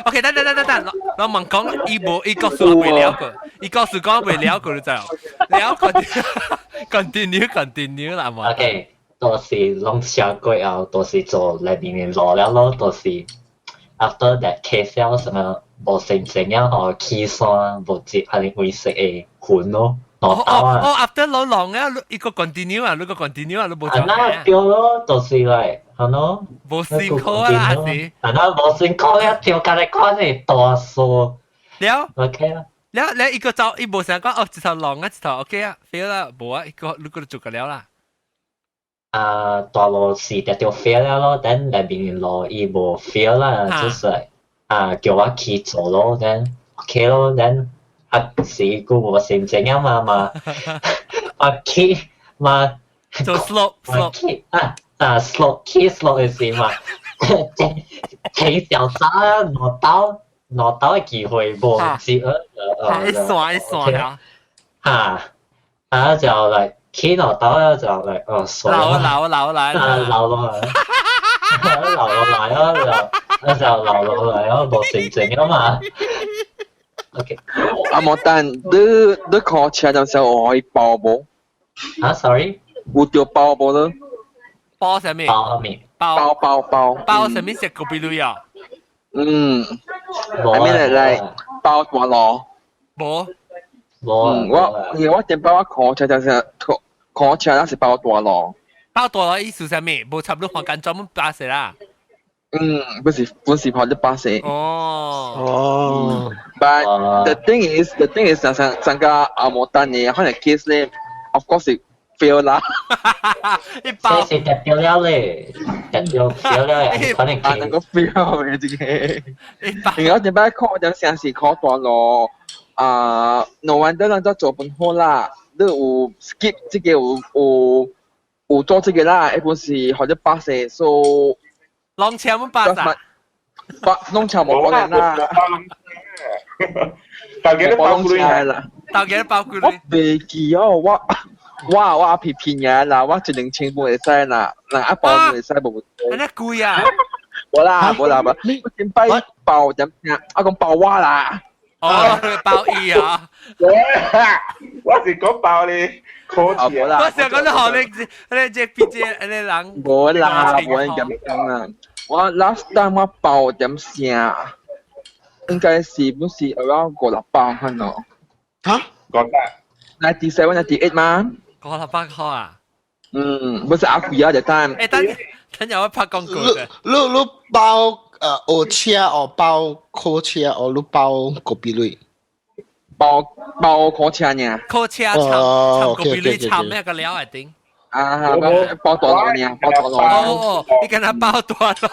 ，OK，等等等等等，我問講，伊無伊告訴我未了過，伊告訴講未了過，你知無？了過，continue continue 啦嘛。
OK，到時攏車過後，到時做內面嘅路了咯，到時 after that case 了，什麼無成成樣吼，起山無接，還是灰色嘅雲咯。
哦哦哦，after 攞浪啊，一個 continue 啊，你個 continue 啊，你冇
做。啊，那對咯，就是嚟，係咯。
無辛苦啊，是。
啊，那無辛苦一條隔離看是大數。
了。
OK 啦。
了了，一個走，伊無想講哦，一頭浪啊，一頭 OK 啊，fail 啦，無啊，一個你個做個了啦。
啊，大路是特條 fail 了咯，等內面路伊無 fail 啦，就是啊，叫我去做咯，等 OK 咯，等。啊是個無成正啊嘛嘛，嘛去嘛
做 slope
嘛去啊啊 slope 去 slope 嘅時嘛，挺小沙攞刀攞刀嘅機會無是
一線一線啊，
嚇啊就嚟去攞刀就嚟哦算
流流流來
啊流落來，流落來咯就就流落來咯，無成正啊嘛。OK，
阿莫丹，你你考車陣時候可以包無？
啊，sorry，
有著包無呢？
包啥物？
包咩？
包
包包
包啥物食高比鐳啊？
嗯，I mean like 包大路。
無。
無。
我因為我前擺我考車陣時考考車那是包大路。
包大路意思啥物？無插你環間專門巴士啦。
嗯，不是不是跑的巴士。
哦。
哦。
But the thing is，上上上個阿莫丹呢，可能 case 咧，of course 是 fail 啦。
一包。
這是特掉了咧，特掉 fail 了，可能
啊，那個 fail 嘅自己。因為我點解考點先是考大路啊？No wonder 人家做本好啦，你有 skip 這個有有有做這個啦，一般是或者巴士，so。
浪車冇巴士。
巴弄車冇可能啦。
大家都包
車啦。
大家都包佢。
我未記哦，我我我阿皮騙嘅啦，我一兩千半會使啦，人一包會使無。
安尼貴啊！
無啦無啦無，我先擺包點聲，我講包我啦。
哦，包伊啊！
我是講包你考車
啦。
我想講你學你你這邊這你人。
無啦，無人咁講啊。我 last time 我包點聲，應該是不是 around 五六百可能？
嚇？
講得。
97 98嗎？
五六百塊啊？
嗯，不是阿貴啊，就單。
誒，等等有我拍廣告嘅。
你你包學車哦，包考車哦，你包高比鐳？
包包考車呢？
考車參參高比鐳參咩個料嚟頂？
啊，包大路呢，包大路。
哦，你跟他包大路。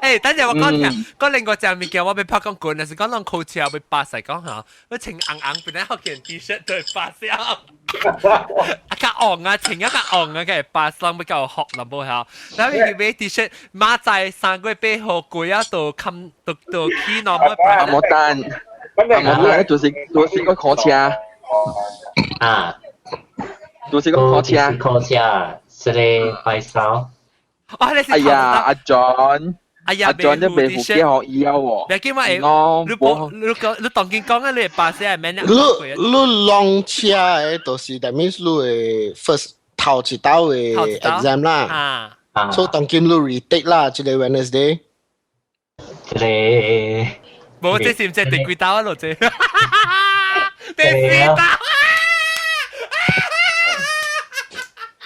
誒，等陣我講聽，講另外隻物件，我欲拍廣告，若是講攏考車欲巴西講嚇，我穿紅紅本來學件 T 恤對巴西。啊，較紅啊，穿啊較紅啊，個巴西人欲較有學啦，無曉。然後伊買 T 恤，馬仔3月8號過啊，都冚都都去喏。
阿莫丹，阿莫丹，就是就是個考車。
啊。
就是個考車，
考車，是咧拜三。
哦，你是
哎呀，阿 John，
哎呀，
阿 John 都未付幾學以後喎。
別緊我會，你你講你當今講啊，你巴士係咩呢？
你你浪車嘅，就是 that means 你會 first 頭一道嘅 exam 啦。
啊。
所以當今你 retake 啦，這個 Wednesday。
這個。
無，這是毋是第幾道啊？羅姐。第四道。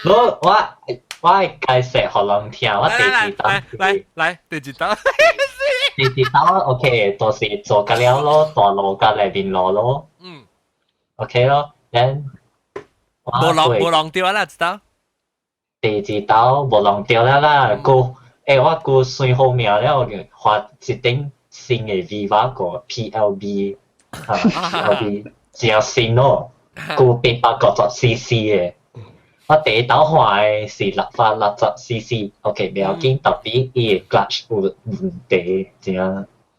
我我我解釋予人聽，我第二道
來來第二道，
第二道 OK，就是做個了咯，大路佮內面路咯。OK 咯，then
無浪無浪掉啦，知道？
第二道無浪掉啦啦，個我個算好命了，我換一頂新的 Viva 個 PLB 啊，PLB 真新咯，個850 cc 的。我第一道換的是660 cc，OK，不要緊，特別伊的 clutch 有問題，真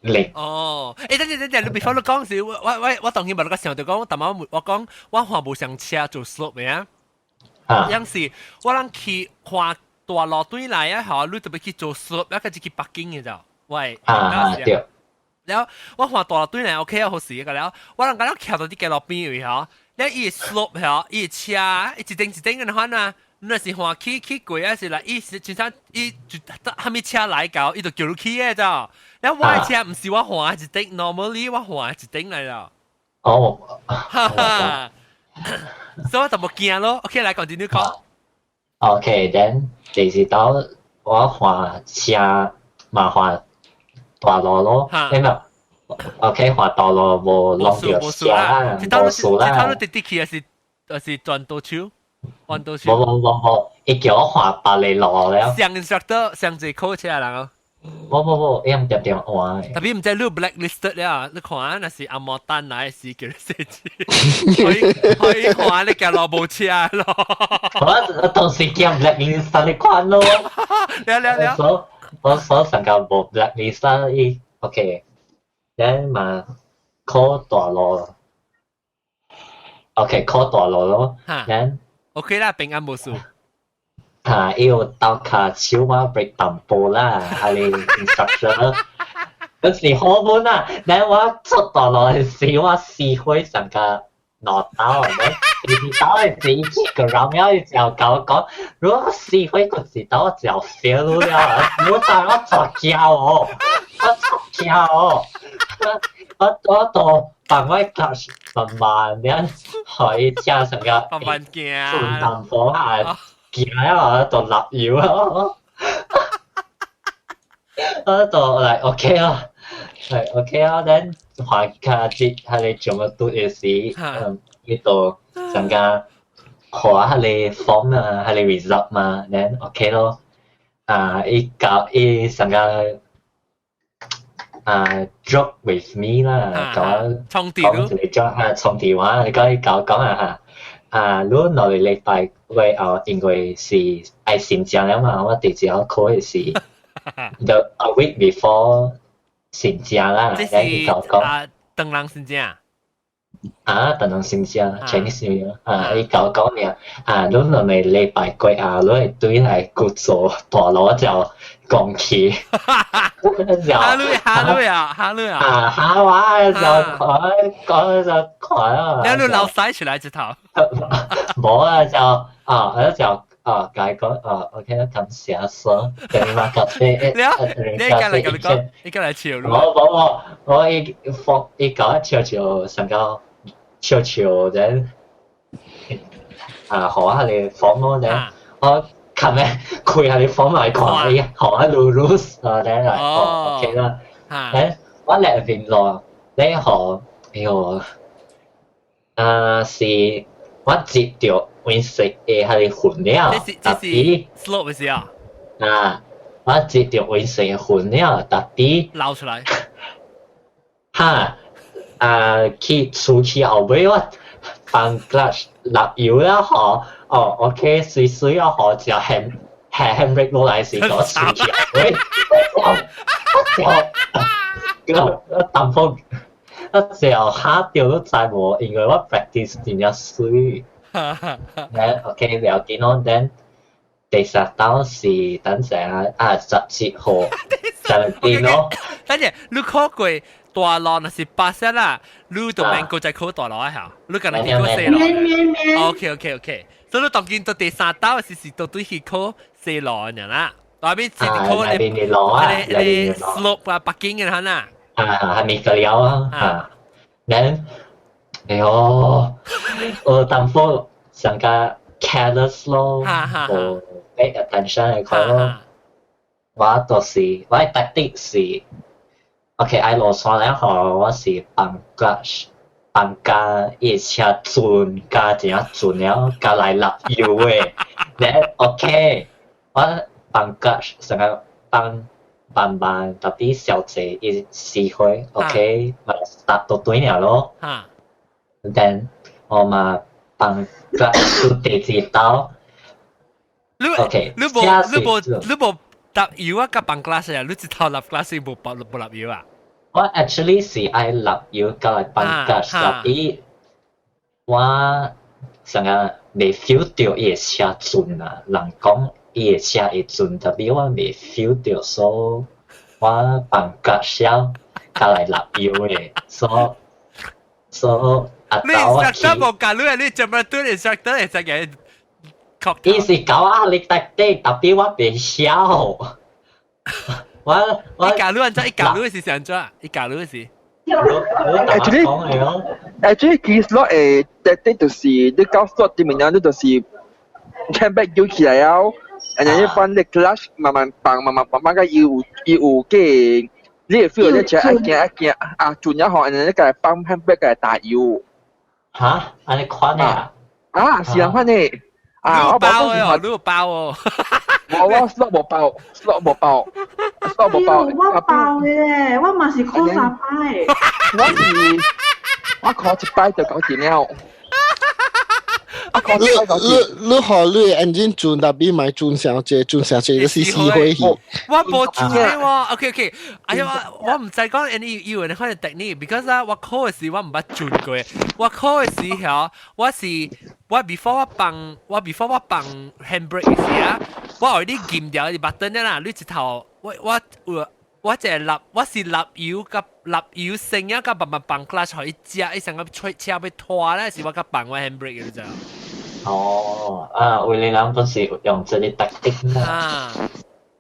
靈。
哦，等陣等陣，你 before 你講時，我我我當然無個想到講，我淡仔我講我換無上車做 slope 嘅啊。
啊。
有時我人去換大路對來啊，嚇，你特別去做 slope，一個就去北京嘅就，喂。
啊對。
了，我換大路對來 OK 啊，好時個了，我人講了徛到啲街路邊位嚇。你伊 slope 嚇，伊車一頂一頂嘅款啊，你若是換去去過啊，是啦，伊是真正伊就蝦米車來到，伊就叫你去嘅咋。你我的車毋是我換一頂，normally 我換一頂來啦。
哦，
哈哈，所以我就無驚咯。OK，來 continue 講。
OK，then 第二道我換車嘛換大路咯，因為 OK 換大路無弄著車啦，無數啦。
這套你直直去還是轉倒手？轉倒手？
無無無無，伊叫我換別个路了。
上 instructor 上一考車人哦。
無無無，伊毋定定換。
特別毋知你 blacklisted 了，你看若是紅毛丹來時叫你寫字，可以可以看你架路無車咯。
我當時驚 blacklist 你看咯。
了了了。
所我所上個無 blacklist 伊 OK，then 嘛考大路，OK 考大路咯，then
OK 啦，平安無事。
嚇，伊有鬥跤手我 brake 淡薄啦，係你 instruction，嗰時好本啊！then 我出大路時，我試火上個攞刀，then 第二刀的時，一個人了，伊就甲我講，如果試火嗰時刀，我就 fail 了，我但我作驚哦，我作驚哦，我我都放我 clutch 慢慢點，可以車上個
慢慢行，
淡薄下。行了就立油啊！我就嚟 OK 啊，係 OK 啊。then 還卡節係你做乜都嘅時，呢度陣間學下你 form 啊，係你 result 嘛，then OK 咯。啊，伊教伊陣間啊 joke with me 啦，講講一個 joke 啊，充電話，你講伊教講啊嚇。啊，你兩個禮拜過後，因為是愛新正了嘛，我直接考的是 the a week before 新正啦，
這是啊，唐人新正。
啊，唐人新正 Chinese New Year 啊，伊講講爾啊，你兩個禮拜過後，你會對來去做大路就講起，
哈魯哈魯啊，哈魯啊，
啊哈話就講講就看啊，
你流屎出來一頭，
無啊就啊，就啊，解講啊，OK，感謝說，terima kasih，
你你過來共你講，你過來笑。
無無無，我伊放伊講笑笑上個笑笑，then 啊，予我彼个 form 咯，then 我琴日開彼个 form 來看，伊予我錄啊，then 來哦，OK 啦，then 我來邊路，你予，哎喲，啊是，我接著黃色的彼个雲了，
這是 slope 是啊？
啊，我接著黃色的雲了，特別
流出來，
哈，啊去出去後尾我放 clutch 落油了吼，哦，OK，水水啊吼，就 handbrake 落來時，我出去後尾，我就我淡薄，我就嚇到都知無，因為我 practice 真正水。then OK 了解咯，then 第三道是等陣啊啊17號17咯。
等陣你考過大路若是巴士啦，你就免閣再考大路啊嚇，你敢若去考細路。OK OK OK，所以你當今到第三道是是到對去考細路爾啦，內面是考
內面的路啊，
你你 slope 啊，北京嘅嚇啦。
啊，還沒個了啊，啊，then 哎喲，我當初上個 careless 咯，無 pay attention 嚟講咯。我就是我的 tactic 是，OK，愛落山了後，我是放 clutch，放加伊車轉加真轉了，加來落油的。咧 OK，我放 clutch 成個放慢慢，特別小濟伊死火，OK，嘛 start 到對了咯。Then 我嘛放 clutch 到第二道。
你
OK，
你無你無你無踏油啊？佮放 clutch 啊？你一頭落 clutch 無無落油啊？
我 actually 是愛落油佮來放 clutch，特別我成個未 feel 到伊的車轉啊。人講伊的車會轉，特別我未 feel 到，所以我放 clutch 了，佮來落油的，所以所以
你 instructor 無教你，你做乜對 instructor 會使嘅？
伊是教我你特的，特別我袂曉。我我
伊教你按怎？伊教你是按怎？伊教你是？
Actually actually 其實咯誒，特的就是你到 slot 對面啊，你就是 handbrake 搖起來了，然後你放你 clutch 慢慢放，慢慢放，放到伊有伊有個，你會 feel 到你車愛行愛行啊，轉一下，然後你共放 handbrake 共打油。
嚇？按呢款啊？
啊，是按款的。啊，
我包哦，你有包哦。
我我 slot 無包，slot 無包，slot 無包。
我包嘅，我嘛是考三擺。
我是我考一擺就搞掂了。
你你你予你 engine 轉特別莫轉上濟，轉上濟就是死火去。
我無轉喎，OK OK。哎呀，我毋知講 any 有人可能 technique，because 啊，我考的時我毋捌轉過。我考的時候，我是我 before 我放我 before 我放 handbrake 時啊，我 already 撳掉啲 button 啦，你一頭我我有我一個立我是立油佮立油聲啊，佮慢慢放 clutch 予伊食，伊成個吹車欲拖咧，是我佮放我 handbrake 你知？
哦，啊，為你人本是用這個 tactic
啦。啊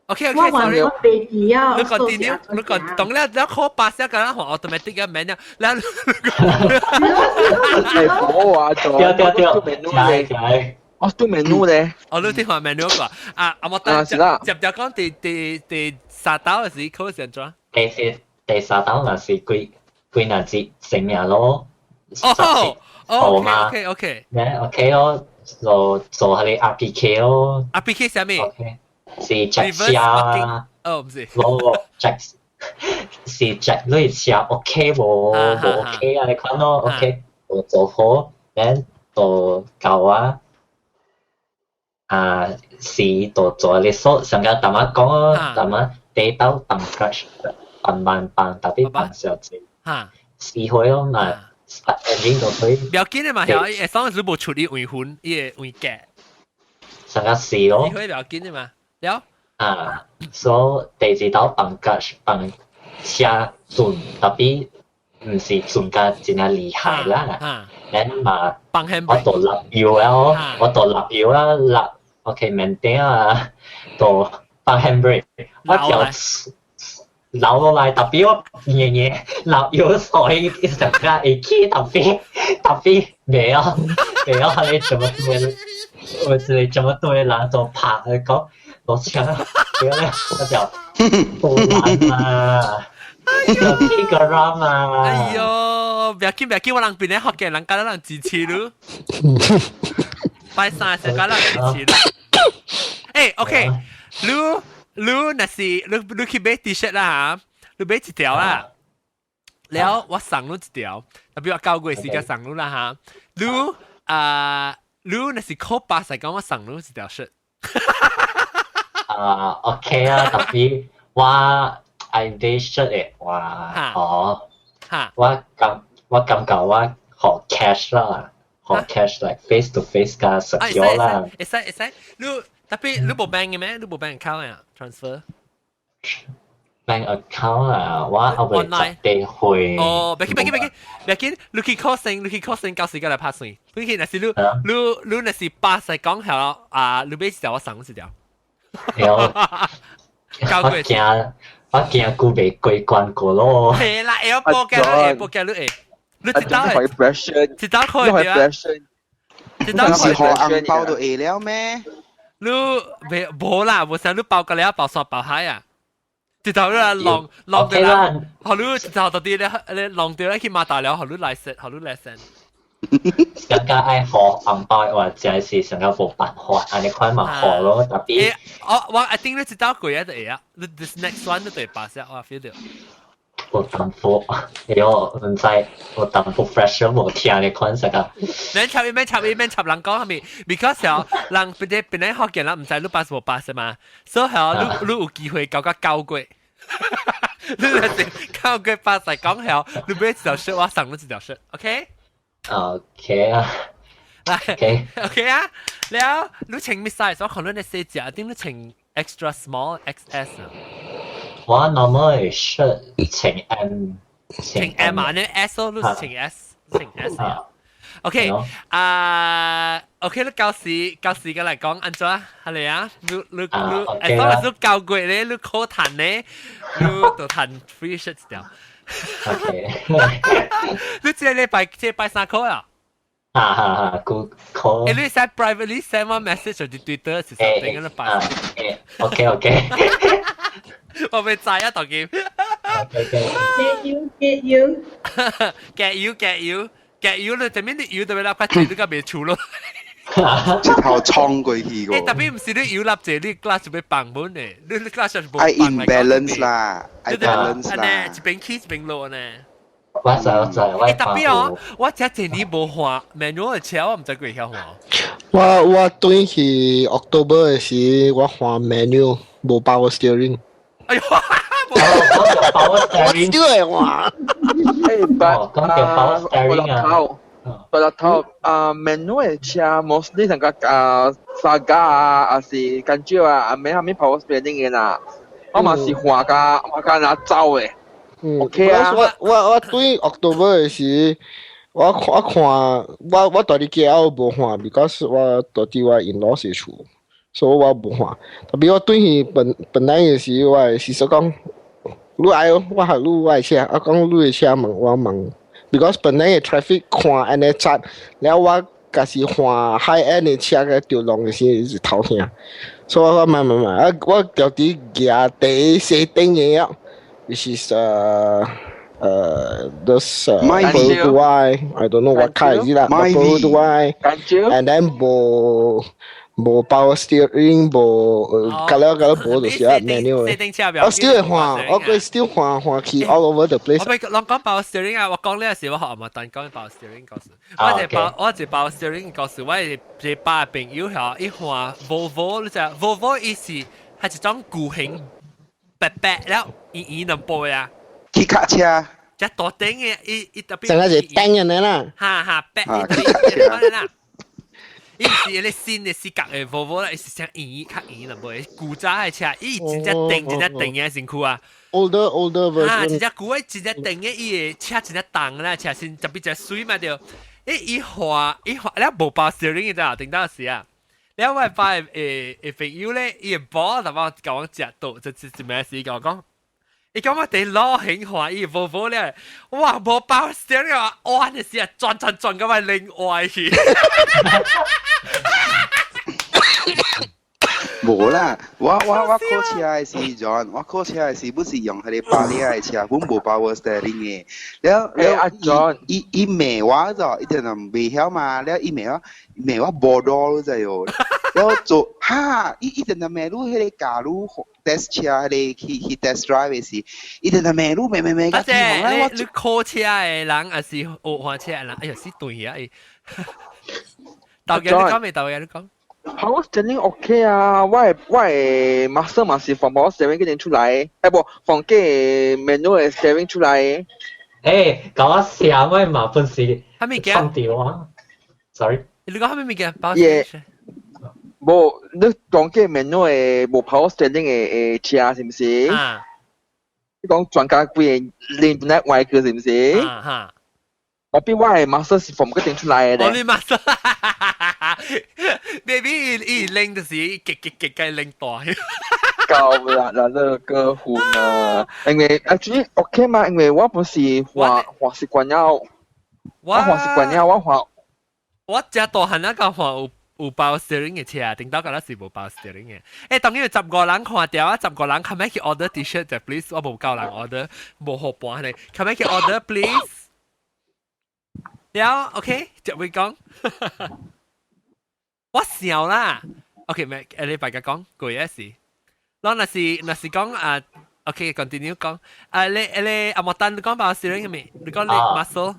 ，OK OK，sorry。
我飛機啊！
你 continue，你講當了了考巴士，敢若換 automatic 嘅免了，了。
係我話咗，
對對對，對。
我做 manual 咧。
哦，你聽話 manual 個啊？啊，我等接接住講第第第三道時考是按怎？
第四第三道若是幾幾若節成日咯。
哦，哦，OK OK。
咩 OK 咯？做做下你 RPK 咯。
RPK 啥物？
是 check 車啊。
哦，毋是。
無 check 是 check 你車 OK 無無 OK 啊？你看咯，OK，我做好，then 就教我。啊，是就做你所上個淡仔講咯，淡仔第道放 clutch，放慢放，特別放小濟。死火咯嘛，start engine 就可以。
不要緊的嘛，曉，會當是無處理違分，伊會違格。
上個死咯。
死火不要緊的嘛，了。
啊，所以第二道放 clutch 放車轉，特別毋是轉甲真正厲害啦。咱嘛，我就落油啊，我就落油啊，落 OK 免定啊，就放 handbrake，我就留落來，特別我硬硬落油所以一陣間會起，特別特別袂曉袂曉你怎麼對，我是怎麼對人做拍講落車，對咧，我就好難啊！有幾個 ram 啊！
哎喲，不要緊不要緊，我人邊咧學嘅人教咱人支持你。拜三時教人支持你。誒，OK，你你若是你你去買 T-shirt 啦嚇，你買一條啦，了我送你一條，特別我9月時間送你啦嚇。你啊，你若是考巴士講我送你一條 shirt。
啊，OK 啊，特別我愛買 shirt 的話，哦，我感覺我予 cash 啦，予 cash like face to face 加 secure 啦。
會使會使，你特別你無 bank 嘅咩？你無 bank account 啊？transfer？
bank account 啊，我後尾十地匯。
哦，別緊別緊別緊別緊，你去考先，你去考先，到時間來拍算。你去若是你你你若是巴士講曉啊，你買一條我送你一條。
對，我驚我驚顧袂過關過咯。
係啦，會報價你會報價你會，你知道會，知道可以對啊。這
是予紅包就會了咩？
你未無啦，無想你包個了包山包海啊！直頭你浪浪掉啦，予你直頭到啲咧，你浪掉咧去馬大了，予你來食，予你來食。
上加愛予紅包的話，真是上加無辦法，按呢款嘛予咯，tapi
我 I think 你知道過啊就會啊，你 this next one 你就會 pass 啊，我 feel 到。
有淡薄，哎喲，毋知有淡薄 pressure 無聽呢款啥個。
免插伊，免插伊，免插人講係咪？Because 哦，人別啲別啲福建人毋知你 pass 無 pass 嘛，所以哦，你有機會搞個9月。你係9月 pass 嚟講係，你買一條 shirt，我送你一條 shirt，OK？
OK 啊。
來
，OK。
OK 啊，了，你穿咩 size？我看你那細隻，頂你穿 extra small、XS 啊。
我 normal shirt 穿 M，
穿 M 啊，你 S 咯，你是穿 S，穿 S 啊。OK，啊，OK，你舊時嘅嚟講，按怎係嚟啊？你你你，誒，當時9月咧，你考趁咧，你就趁 free shirt 掉。
OK，
你這禮拜這拜三考啊？
哈哈哈，顧考。
誒，你 send privately send 我 message 就 Twitter 是 something 咁樣拜。
誒，OK OK。
我未知啊，當劍。
Get you, get you,
get you, get you, get you 你前面你油特別立塊你個未出咯。
直頭衝過去個。
誒，特別毋是你油立者，你 clutch 要放滿的，你 clutch 是無
愛 imbalance 啦，愛 balance 啦。
一邊起一邊落呢。
我知我知，我
誒，特別哦，我這一年無換 manual 的車，我毋知幾曉換。
我轉去 October 的時，我換 manual，無 power steering。
哎呦，
power
steering，我 still 會換。
誒，
講到 power steering 啊。
白頭頭啊，manual 的車 mostly 上個啊 Saga 啊，還是感覺啊，啊沒啥物 power steering 的啦。我嘛是換甲換甲若走的。OK 啊。
我對 October 的時，我看我佇咧 KL 無換，because 我佇佇我 in-law 的厝，所以我無換。特別我轉去本來的時，我是說講，你愛我學你我的車，我講你的車問我問，because 本來的 traffic 看按呢窄，了我假是換 high end 的車個著浪的時是頭疼，所以我講買買買，啊我著佇舉第一細頂的啊，which is this Perodua, I don't know what car is it 啦，Perodua, and then 無 power steering，無隔了隔了無就是啊 manual 我 still 會換，我會 still 換換去 all over the place。
我咪攏講 power steering 啊！我講呢個時我學阿但講 power steering 故事。我一包我一 power steering 故事，我一個爸朋友嚇，伊換 Volvo，你知 Volvo 伊是係一種巨型白白了圓圓兩部啊。
汽卡車。
只大頂嘅，伊伊特別。
成個是頂嘅啦。
哈哈，白一啦。伊是迄個新的四角的 Volvo 啦，伊是像圓較圓啦，無古早的車，伊真正定真正定的身軀啊。
Older version。
啊，真正舊的真正定的，伊的車真正重啦，車身特別真媠嘛對。欸，伊換伊換，了無 power steering 的頂到時啊。了我爸的的朋友咧，伊的寶淡薄共我食到，就就咩事共我講。伊講我佇老興換伊 Volvo 咧，哇，無 power steering 啊，哇，那時啊，轉轉轉到我另外去。
無啦，我考車的時陣，我考車的時本是用彼個巴黎的車，本無 power steering 的。了了，
阿 John，
伊伊罵我咗，伊就袂曉嘛。了伊罵我，罵我無路你知哦。了做哈，伊伊陣就罵你彼個駕駛 test 車，彼個去 test drive 的時，伊陣就罵你罵罵罵。
阿姐，你考車的人還是學換車的人？哎呀，死對啊！伊，豆嘅你講未？豆嘅你講。
Power steering OK 啊，我的 master 嘛是放 power steering 嗰陣出來，欸無放個 manual steering 出來。
欸，共我寫我嘛本是
啥物件？
創掉啊，sorry。
你講啥物件？power
耶，無，你講個 manual 的無 power steering 的車是毋是？
啊。
你講專家幾个連本來歪去是毋是？
啊哈。
我比我的 master 是放嗰陣出來的。
我你 master，maybe 伊伊拎就是極極極嘅拎大。
夠啦，嗱，那個換啊，因為 actually OK 嘛，因為我不是換換習慣了，我換習慣了，我換。
我只大漢那個看有 power steering 嘅車，頂到嗰陣時無 power steering 嘅。當然15個人看掉啊，十個人後尾去 order T-shirt 就 please，我無夠人 order，無好盤咧，後尾去 order please。了，OK，就會講，我笑啦。OK，咩？你大家講過一時，咱若是講啊，OK，continue 講。啊，你阿莫丹你講 power steering 未？你講你 muscle。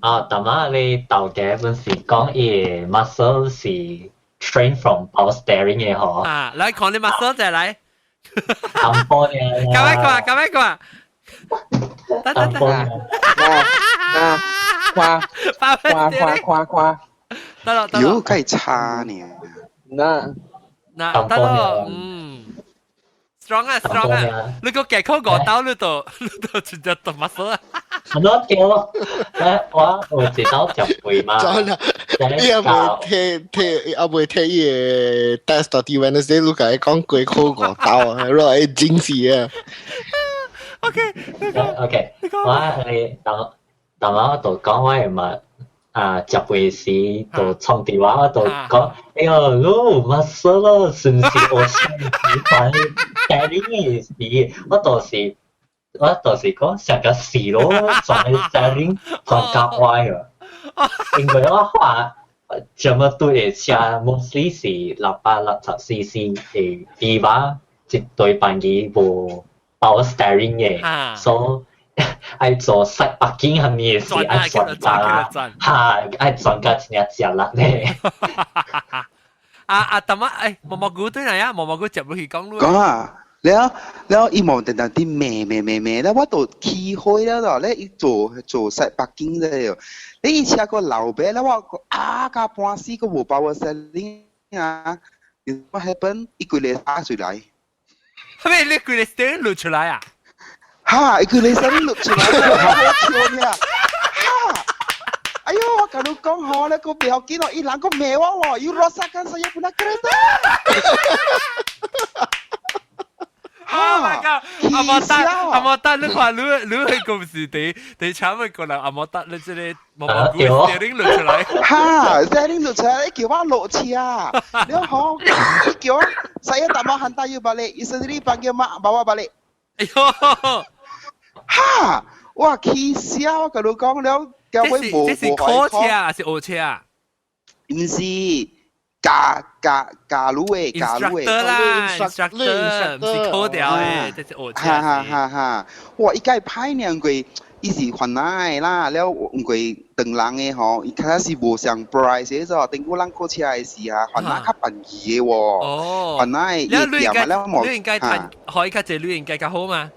啊，但係你頭家本是講伊 muscle 是 train from power steering 嘅嗬。
啊，來看你 muscle 就來。
淡薄嘅。
咁樣講，咁樣講。得得得。
嗱嗱，誇誇誇誇誇。
得啦得啦。
喲，梗係差呢。
嗱
嗱得咯，嗯。strong 啊 strong 啊！你個夾口五刀你都直接讀 muscle 啊！
很多叫我有一刀食肥嘛。
真啊！你也未睇睇，也未睇伊個 test 到底 Wednesday 你共伊講過考五刀啊，你會驚死啊
！OK
OK，我你當當我就講我係嘛啊，食肥時就創電話，我就講，哎喲，你有 muscle 咯，是毋是我上次還 steering 嘅時，我就是講上個死咯，轉個 steering 轉較歪啊，因為我看這麼對的車，mostly 是660 cc 的比吧，一對班機無 power steering 嘅，所以愛做 side parking 係咪是愛轉架，哈，愛轉架真正食力咧。
啊啊，淡仔，毛毛菇對嚟啊，毛毛菇接落去講
講啊！了了，伊無定定啲罵罵罵罵，了我都起火了咯。咧伊做做 side parking 啫，你伊車個老爸了我啊，甲半死個無 power steering 啊！What happen？伊規個打出來。
係咪你規個 steering 落出來啊？
哈！伊規個 steering 落出來，好笑呢！哈！哎呦，我共你講好咧，個不要緊咯，伊人個罵我喎，you rosakkan saya punya kereta。
Oh my god！阿莫達，阿莫達，你看你你去公司第第搶咪過來，阿莫達你這個毛毛菇 steering 落出來。
哈，steering 落出來，你叫我落車，你好，你叫我 saya tak mau hantar you balik, you sendiri panggil mak bawa balik。
哎呦，
哈，哇，起笑，我共你講了，交尾無
這是考車還是學車啊？
毋是。教教教路的，教路的
啦，instructor 毋是考掉的，這是學車。
哈哈哈哈！哇，伊介歹呢，過伊是番仔的啦，了毋過唐人的吼，伊較早是無相 price 的咗，頂過咱考車的時啊，番仔較便宜的喎。
哦。
番仔的伊店啊，了無。
你應該可以較濟，你應該較好嘛？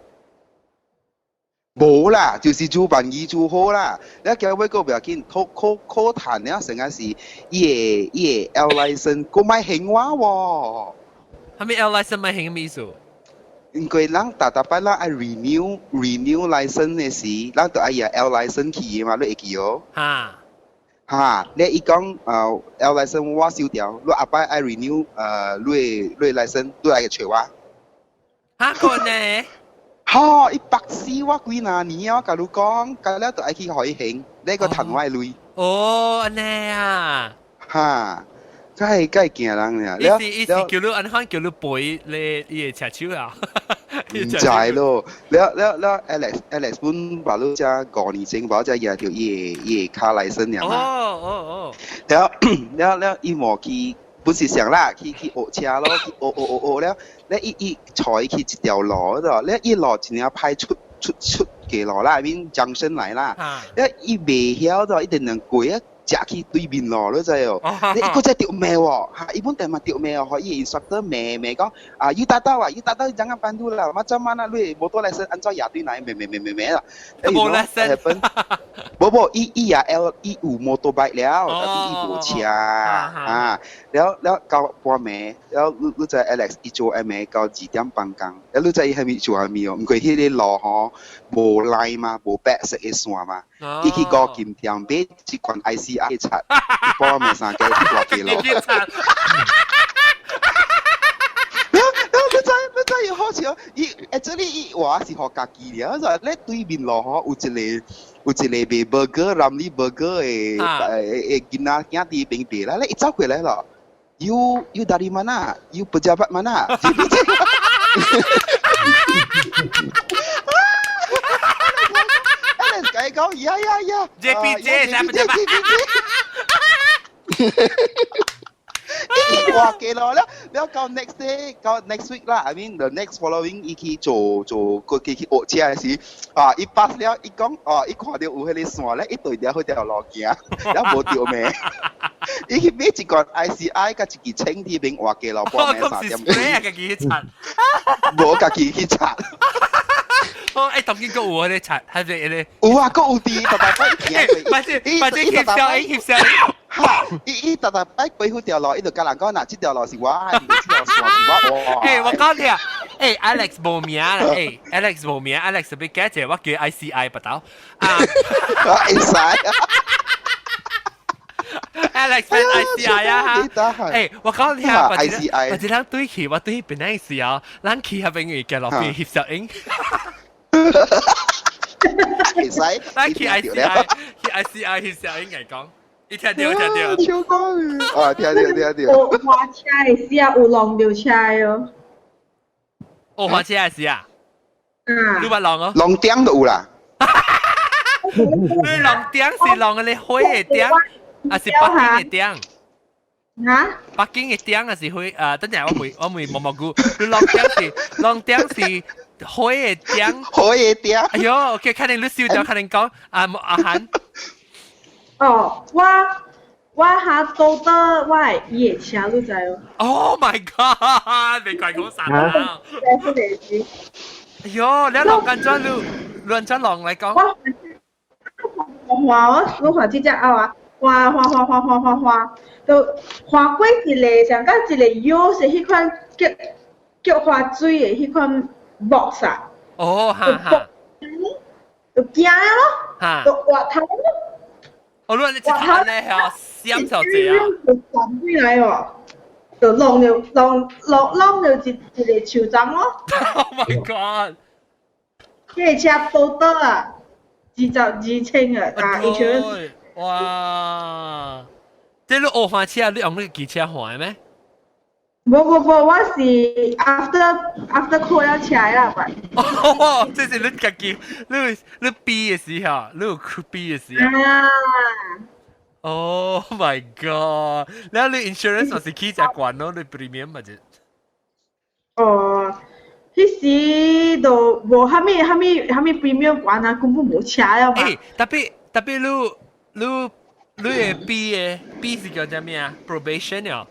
無啦，就是做便宜做好啦。你叫尾個不要緊，考考考談了，成個是伊個 L license 閣莫還我
喎。係咪 L license 莫還咩意思？
因為咱逐逐擺咱愛 renew license 的時，咱就愛用 L license 去的嘛，你會記哦？
哈。
哈，你伊講L license 我收掉，你後擺愛 renew 你 license，你愛去揣我。
哈個呢？
哈！伊白死我幾若年啊！我共你講，到了就愛去予伊還，你閣趁我的鐳。
哦，按呢啊！
哈，梗係梗係驚人爾。
伊是叫你按款叫你賠你伊的車手啊？
毋知咯，了了了，Alex 本把你遮5年前，把遮舉著伊的 car license 爾嘛。
哦哦哦。
了了了，伊無去。本是想啦，去學車咯，去學學學學了，咧伊伊載去一條路度，咧一路真正歹出出出街路啦，面江生來啦，咧伊袂曉就一定能過啊。食去對面路，你知哦？你一個再著罵喎，哈！伊本地嘛著罵哦，伊 instructor 罵罵講啊，you tak tahu 啊，you tak tahu jangan pandu lah, macam mana 你 motor license 按怎也對來罵罵罵罵罵啦。
無 license，
無無，伊伊也 L 伊有 motorbike 了，但是伊無車啊。了了到半暝，了你你知 Alex 伊做暗暝到2點半工，了你知伊蝦米做蝦米哦？毋過彼個路吼無 line 嘛，無白色的線嘛。伊去五金店買一罐 ICI 擦，半暝三更去大街路。了了，你知你知有好笑，伊 actually 伊話是學家己的，就咧對面路吼有一個賣 burger Ramly burger 的誒囡仔囝佇邊賣啦，咧伊走過來咯，You dari mana? You pejabat mana? JPJ。Alex 共伊講，呀呀呀
JPJ 啥 pejabat？
伊話記咯，了了到 next day 到 next week 啦，I mean the next following 伊去做做個去去學車時，啊，伊 pass 了，伊講哦，伊看到有彼個線咧，伊對著彼條路行，了無著命。伊去買一罐 ICI 佮一支清佇邊活街路半暝3點。
咩啊？家己去擦？
無家己去擦。
哦，欸，當今閣有彼個擦，還是彼
個？有啊，閣有佇，逐逐擺行過。
反正反正翕相，翕相。
哈！伊逐逐擺過彼條路，伊就共人講，若這條路是我的，這條線是我。
欸，我講你啊，欸，Alex 無名啦，欸，Alex 無名，Alex 欲改一個，我叫 ICI 不到。啊，
會使。
Alex 變 ICI 啊哈！欸，我講你啊，
ICI，
或者咱對去，我對去邊個時候，咱去彼邊會行路邊翕相影。
會使，
咱去 ICI，去 ICI 翕相影來講，伊聽著聽著。
笑講啊，聽著聽著。
有滑車的時啊，有弄著車的哦。
哦，滑車的時啊？
啊。
你捌弄哦？
弄點就有啦。
你弄點是弄個火的點，還是北京的點？
嚇？
北京的點還是火？啊，等陣我問毛毛菇，你弄點是弄點是火的點？
火的點。
哎喲，OK，肯定你燒掉，肯定講啊阿韓。
哦，我哈都得我的伊的車，你知哦
？Oh my god！你怪講啥啊？哎喲，你弄緊怎你亂怎弄來講？
我畫我我畫這隻鴨啊，畫畫畫畫畫畫畫，就畫過一個像甲一個藥是彼款叫叫花水的彼款 box 啊。
哦，哈哈。
就驚咯，就滑頭咯。
哦，你你一頭咧係閃小姐啊！
就站起來哦，就弄著弄弄弄著一一個樹樁咯。
Oh my god！
這個車報倒啊，22千啊，啊，insurance。
哇！這你學滑車，你用那個機車滑的咩？
無無無，我是 after 考了車啦，吧。
哦，這是你家己，你 B 的時候，你有 B 的時候。
啊！
Oh my god！然後你 insurance 是起誠懸咯，你 premium 嘛就？
哦，彼時都無啥物啥物啥物 premium 懸啊，根本無車了嘛。
欸，特別特別你你你的 B 的 B 是叫啥物啊？probation 哦。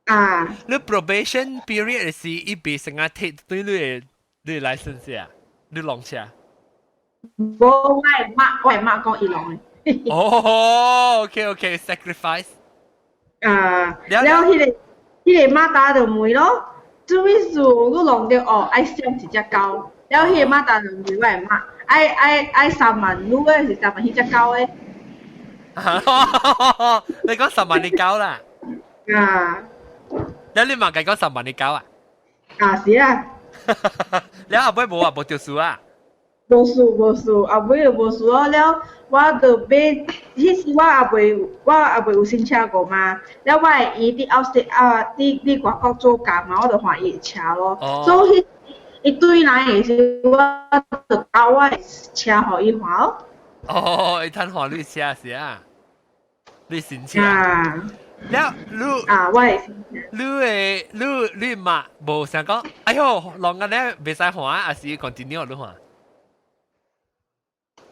啊！
你 probation period 是伊袂成啊 take 對你的 license 啊？你弄車？
無，我的媽講伊弄的。
哦，OK OK，sacrifice。
啊，了彼個馬達就問咯，做咩事你弄著哦，愛賞一隻狗，了彼個馬達就問我的媽，愛愛愛3萬，你的是3萬彼隻狗的。
你講10萬你狗啦？
啊。
了你嘛共講10萬你狗啊？
啊是啊。
了後尾無啊，無著輸啊？
無輸無輸，後尾就無輸咯。了，我就買，彼時我猶未有新車過嘛。了，我的姨佇 outstate 啊，佇外國做工嘛，我就看伊的車咯。所以伊對來的時，我就交我的車予伊看咯。
哦，伊趁看你車是啊？你新車。
啊。
了，你
啊，我的新車。
你的你你嘛無想講，哎喲，弄個咧袂使換，還是 continue 你換？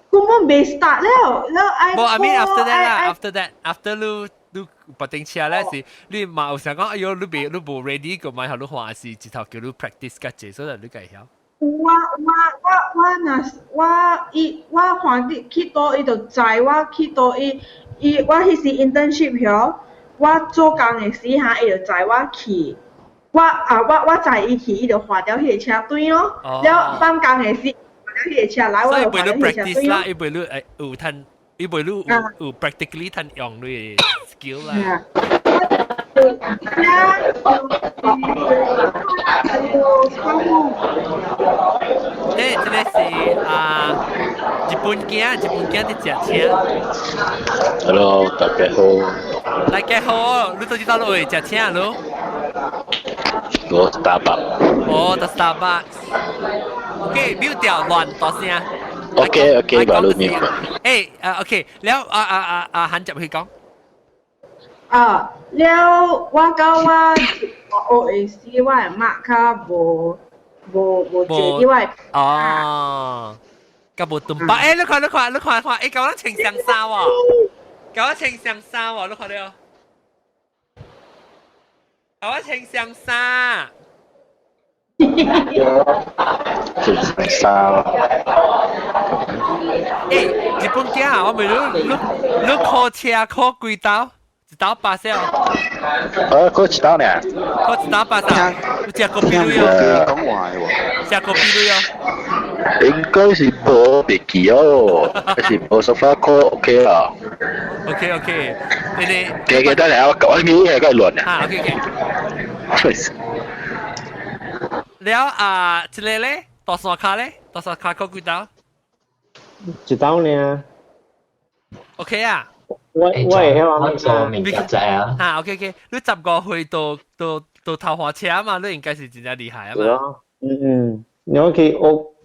根本未 start 了，了愛。
無，I mean after that 啦，after that，after 你你拔頂車咧是，你嘛有想講，哎喲，你未你無 ready 個買予你換，還是一頭叫你 practice 較濟，所以你家曉。
有啊有啊，我我若是我伊我看去去佗伊就知我去佗伊伊我彼時 internship 曉，我做工的時哈，伊就載我去。我啊我我載伊去，伊就換掉彼個車隊咯。了放工的時，換掉彼個車來，我就換掉彼個車隊咯。
伊袂你誒有趁，伊袂你有有 practically 趁用你的 skill 啦。
啊。喲，慘哦！
呢這個是啊，日本囝，日本囝佇食車。
Hello，大家好。
大家好，你到底到落去食車咯？
我 Starbucks。
哦，到 Starbucks。OK，mute 掉亂大聲。
OK，把路面。
誒，啊 OK，了啊啊啊啊，韓入去講。
啊，了我到我學的時，我的媽較無無無坐佇我的。
哦，較無頓巴。誒，你看你看你看看，誒，共我穿雙衫喎，共我穿雙衫喎，你看到？共我穿雙衫。
穿雙衫。
誒，日本囝啊，我問你，你你考車考幾道？一道八小。
啊，考一道呢？
考一道八小。有食過比率
哦。講話喎。
食過比率哦。
應該是無袂記哦，還是無說法考 OK 啦。
OK，你你。
記記得嚟，我我咪係個亂
啊。OK OK。了啊，這個咧，大山跤咧，大山跤考幾道？
一道呢。
OK 啊。
我我會曉
我做明仔啊。
啊，OK OK，你15歲到到到頭滑車啊嘛，你應該是真正厲害啊嘛。
嗯嗯，你去學，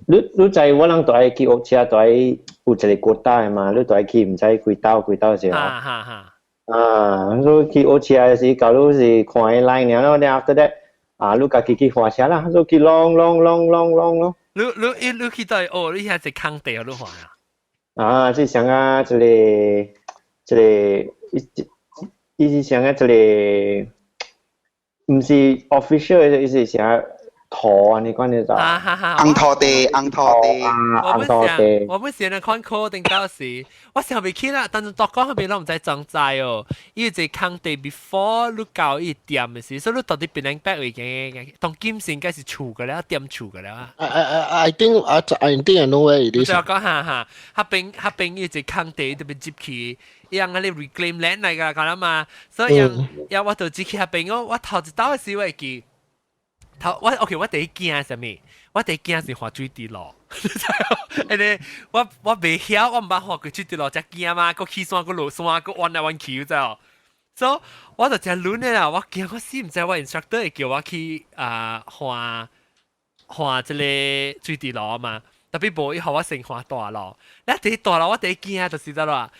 你你知我人都愛去學車，都愛有一個國大的嘛，你都愛去毋知幾道幾道時候。
哈哈哈。
啊，你去學車時，假如是看個 line 然後你 after that，啊，你家己去滑車啦，你去啷啷啷啷啷咯。
你你你去到哦，你遐是空地啊，你滑啊？
啊，這像啊，這個。這個伊伊是像啊，這個毋是 official 的，伊是啥土啊？你講你就
紅土地，紅土地，
紅土地。
我本時咧看課定到時，我想袂起啦，但是大講彼邊攏毋知裝載哦。伊一個空地 before 你到伊店的時，所以你到底變兩百位嘅，當金線應該是厝個了，店厝個了啊。
I think I know where it is。
就講哈哈，彼邊彼邊伊一個空地特別接去。伊樣嗰啲 reclaim land 嚟㗎，講啦嘛，所以樣樣我就只去彼邊我我頭一道時我會記，頭我 OK 我第一驚啥物？我第一驚是滑水滴落，因為我我袂曉，我毋捌滑過水滴落，才驚嘛，閣起山閣落山，閣彎來彎去，知無？所以我就真亂的啦，我驚我死毋知我 instructor 會叫我去啊滑滑這個水滴落嘛，特別無伊予我先滑大路，你第一大路我第一驚就是得啦。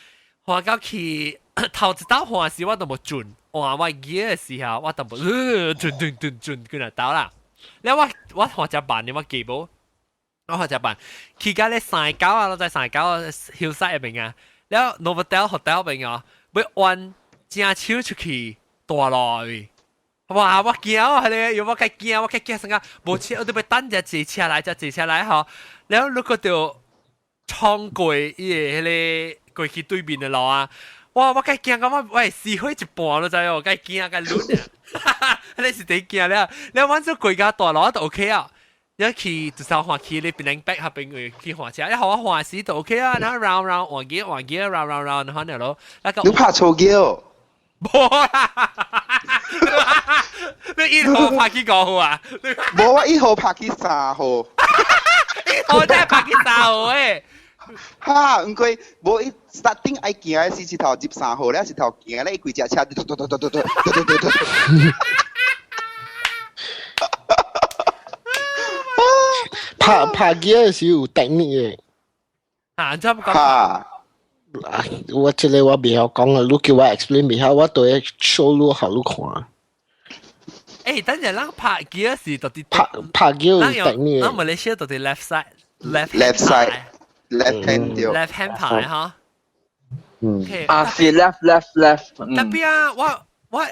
滑到去頭一道滑時我都無準，換我gear 的時候我都無準準準準幾若兜啦。了我我滑誠慢的我記無，我滑誠慢，去到咧三九啊，我在三九 hillside 彼邊啊，了 Novotel Hotel 邊哦，欲彎正手出去大路位。哇！我驚啊，彼个，有我較驚，我較驚啥個？無車，我都欲等一坐車來，才坐車來吼。了如果著衝過伊个彼個。過去對面的路啊！哇！我較驚到我我會死火一半都知哦，較驚較亂啊！彼是第一驚了，了阮做過較大路就 OK 啊。一去就是換去你變兩百彼邊會去換車，一予我換時就 OK 啊。然後 round round 換機換機 round round round 然後了咯。那個
你拍錯機哦？
無啦！你一號拍去五號啊？
無，我一號拍去三號。
一號真係拍去三號誒！
哈，毋過無伊 starting 愛行的是一頭入三號咧，一頭行咧，伊規隻車嘟嘟嘟嘟嘟嘟嘟嘟嘟。
拍拍機的時有 technique 的。
啊，怎講？
哈，
我這個我袂曉講啊，你叫我 explain 袂曉，我都會 show 你予你看。
誒，等陣咱拍機是到底
拍拍機有 technique。
咱馬來西亞到底 left side left
left side left hand 對
left hand 牌哈。
嗯。
啊，是 left left left。
特別啊，我我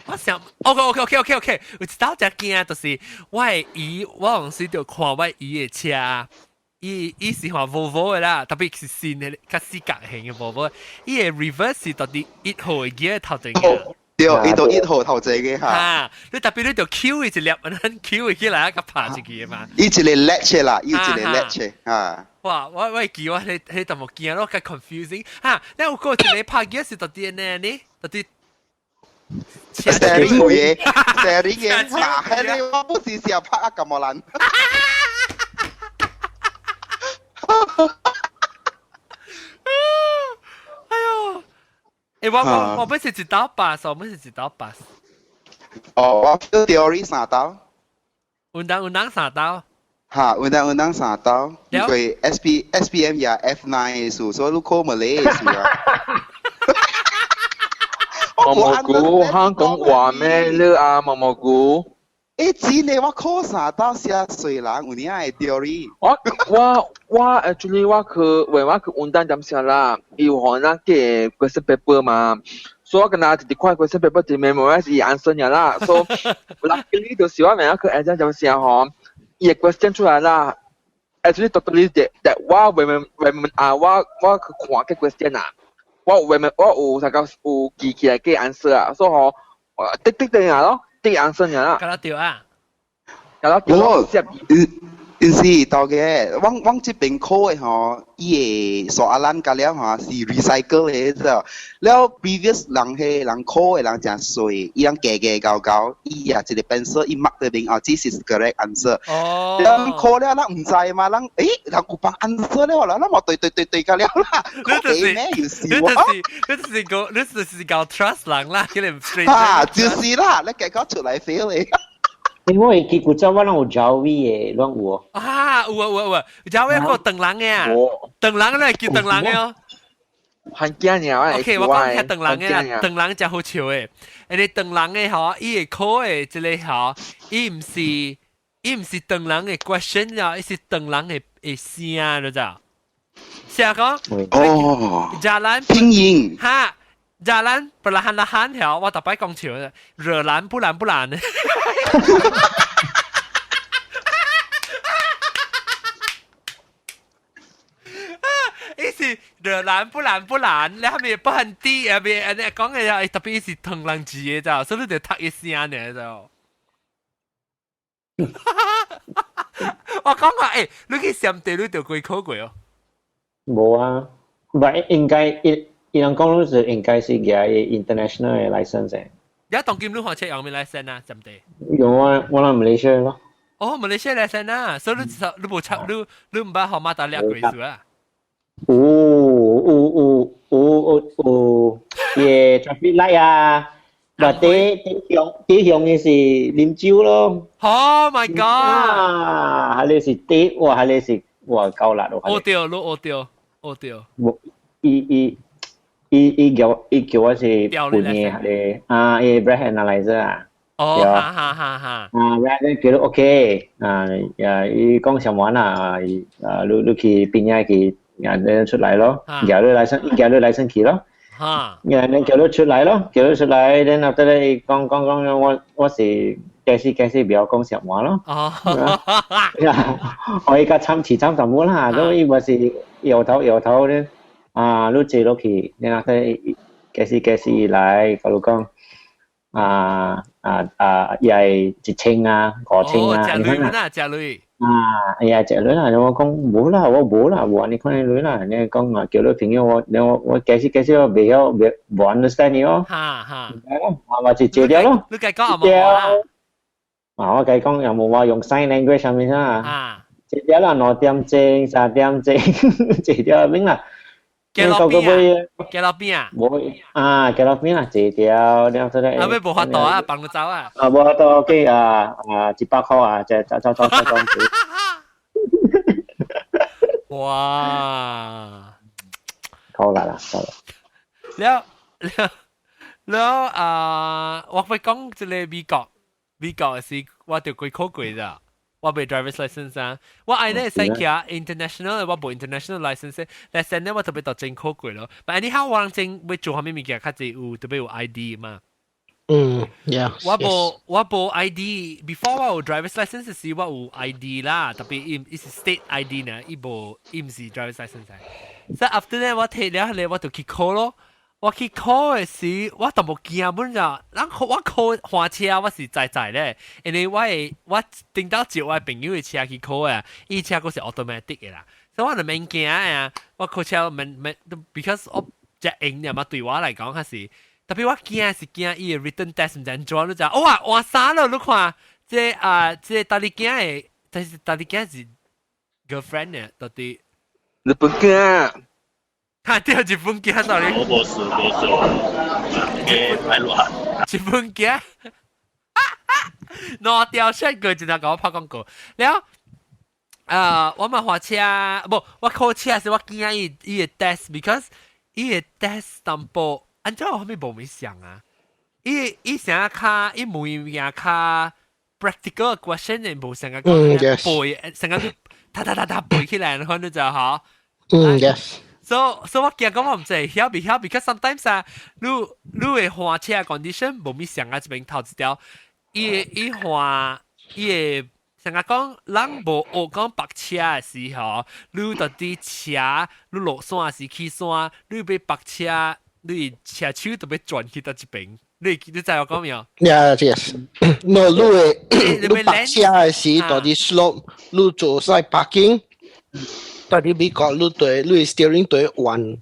我想，OK OK OK OK OK，有一道真驚，就是我的姨，我當時就看我姨的車，伊伊是換 Volvo 的啦，特別是新的較四角形的 Volvo，伊的 reverse 是到底一號的 gear 頭前嘅。
對，伊到一號頭前嘅哈。
哈，你特別你就 Q 伊一粒，咱 Q 起來，佮拍一個嘛。
伊一個 latch 啦，伊一個 latch 啊。
哇！我我會記我彼彼淡薄驚咯，較 confusing 哈。你有個一個拍 gear 是到底呢呢？到底
Steering 有嘅，steering 嘅，嚇，你我不是成日拍啊咁無難。
哎喲，欸，我本是一道 pass，我本是一道 pass。
哦，我 theory 三道。
運動運動三道。
嚇，運動運動三道，因為 SPM 也 F9 嘅數，所以你考馬來嘅數啊。
毛毛菇，香港話咩？你啊，毛毛菇。
欸，真的，我考三道寫水人，有影會 theory。
我 actually 我去，為我去運動點先啦，伊有予咱個 question paper 嘛，所以我跟他直直看 question paper 就 memorize 伊 answer 爾啦，所以 luckily 就是我明去 exam 點先吼，伊個 question 出來啦，actually totally that 我為問為問啊，我去看個 question 啊，我為問我有啥個有記起來個 answer 啊，所以吼，滴滴定啊咯。啲 answer 啦，
搞得掉啊！
搞得掉。
我，因是當嘅，我這邊考的吼，伊個 soalan 甲了吼是 recycle 的，知道？了 previous 人彼人考的人誠衰，伊人加加高高，伊也一個 pencil 伊 mark 佇面哦，這是 correct answer。
哦。
咱考了，咱毋知嘛，咱欸，人有幫 answer 了啦，咱嘛對對對對甲了啦。
你就是
咩有事
你就是你就是個你就是搞 trust 人啦，叫你 stranger。
啊，就是啦，你結果出來 fail 咧。
因為佢古早我攏有爪位的，攏有哦。
啊，有啊有啊有啊，爪位個長人的啊，長人咧叫長人的哦。
很驚啊
！OK，我講較長人的啦，長人真好笑的。因為長人的吼，伊會考的這個吼，伊毋是長人的 question 啊，伊是長人的的聲，你知道？聲講
哦
，Jalan
拼音
哈，Jalan perlahan-lahan 條，我特擺講笑的，惹蘭不蘭不蘭。伊是惹蘭不蘭不蘭，你後面不很低，後面按呢講的呀，特別伊是唐人字的咋，所以你就讀一聲呢就。我講話欸，你去暹地你就幾考過哦？
無啊，唔應該伊伊人講你是應該是舉 international 的 license 的。
而家當今你看車用咩 license 啊？暹地？
用我我諗馬來西亞咯。
哦，馬來西亞 license 啊，所以你你無插你你毋捌號碼打掠過數啊？
有有有有有有，伊 traffic light 啊，但第第向第向的是啉酒咯。
Oh my god！
啊，彼個是第哇，彼個是哇夠力咯。
學掉，你學掉，學掉。
無，伊伊伊伊叫伊叫我是半夜彼個啊，伊 breath analyzer 啊。
哦，哈哈哈哈。
啊，breath 叫做 OK 啊，呀，伊講上完啦，啊，你你去邊仔去。啊，你出來咯，叫你來生，叫你來生去咯。
哈，
然後叫你出來咯，叫你出來，然後後你講講講，我我是解釋解釋，不要講實話咯。
哦，
我而家參詞參淡薄啦，都伊嘛是搖頭搖頭咧，啊，你坐落去，然後佢解釋解釋來，甲你講，啊啊啊，伊係1000啊，5000啊，
哦，食鐳啦，食鐳。
啊，哎呀，食鐳啦！我講無啦，我無啦，無按呢款鐳啦。你講啊，叫你朋友我，我我解釋解釋我袂曉，袂無 understand 你哦。
哈哈。
啊，嘛是借了咯。
你該講有無話啦？
啊，我該講有無話用 sign language 上面啊？
啊。
借了啦，2點鐘、3點鐘，借了免啦。
行路邊啊？行路邊啊？
無啊，行路邊啦，坐掉，了出來。
啊，欲無法度啊，放你走啊！
啊，無法度去啊啊，100塊啊，就走走走走走。
哇！
夠啦啦，夠啦。
了了了啊！我會講這個美國，美國是我著幾考過咋。我袂 driver's license 啊，我愛咧使騎 international，我無 international license，license 咧我特別到真考過咯。但係你睇我人真欲做啥物物件，較濟有特別有 ID 嘛。
嗯，yeah。
我無 ID，before 我有 driver's license 時我有 ID 啦，特別伊伊是 state ID 呢，伊無伊毋是 driver's license。所以 after that 我提了咧，我就去考咯。我去考的時，我淡薄驚本咋，咱我考換車我是知知咧，因為我會我頂到借我朋友的車去考的，伊車閣是 automatic 的啦，所以我就免驚啊。我考車免免，because 我只用嘛，對我來講較是，特別我驚是驚伊个 written test 毋知按怎，你知？哇，換衫咯，你看，這啊，這大力囝的，但是大力囝是 girlfriend 呢，到底
日本囝。
哈，對，日本囝，sorry。
我無事無事，嘅太亂。
日本囝。攞掉出句就甲我拍廣告，了。啊，我嘛駛車，無我考車時我驚伊伊个 test，because 伊个 test 淡薄，按怎我後面無咪想啊？伊伊成日較伊問物件較 practical question 的，無成日講背，成日噠噠噠噠背起來，可能就嗬。
Yes。
So 我驚講我毋知曉未曉，because sometimes 啊，你你會駛車 condition 無咪想啊，這邊頭一條，伊伊駛伊會。成日講，人無學講白車的時候，你到底車，你落山時起山，你欲白車，你車手都欲轉去佗一邊，你你知我講未？
Yeah, yes. No, 你會你白車的時，佇咧 slope，你做 side parking，佇咧美國，你對你 steering 對彎。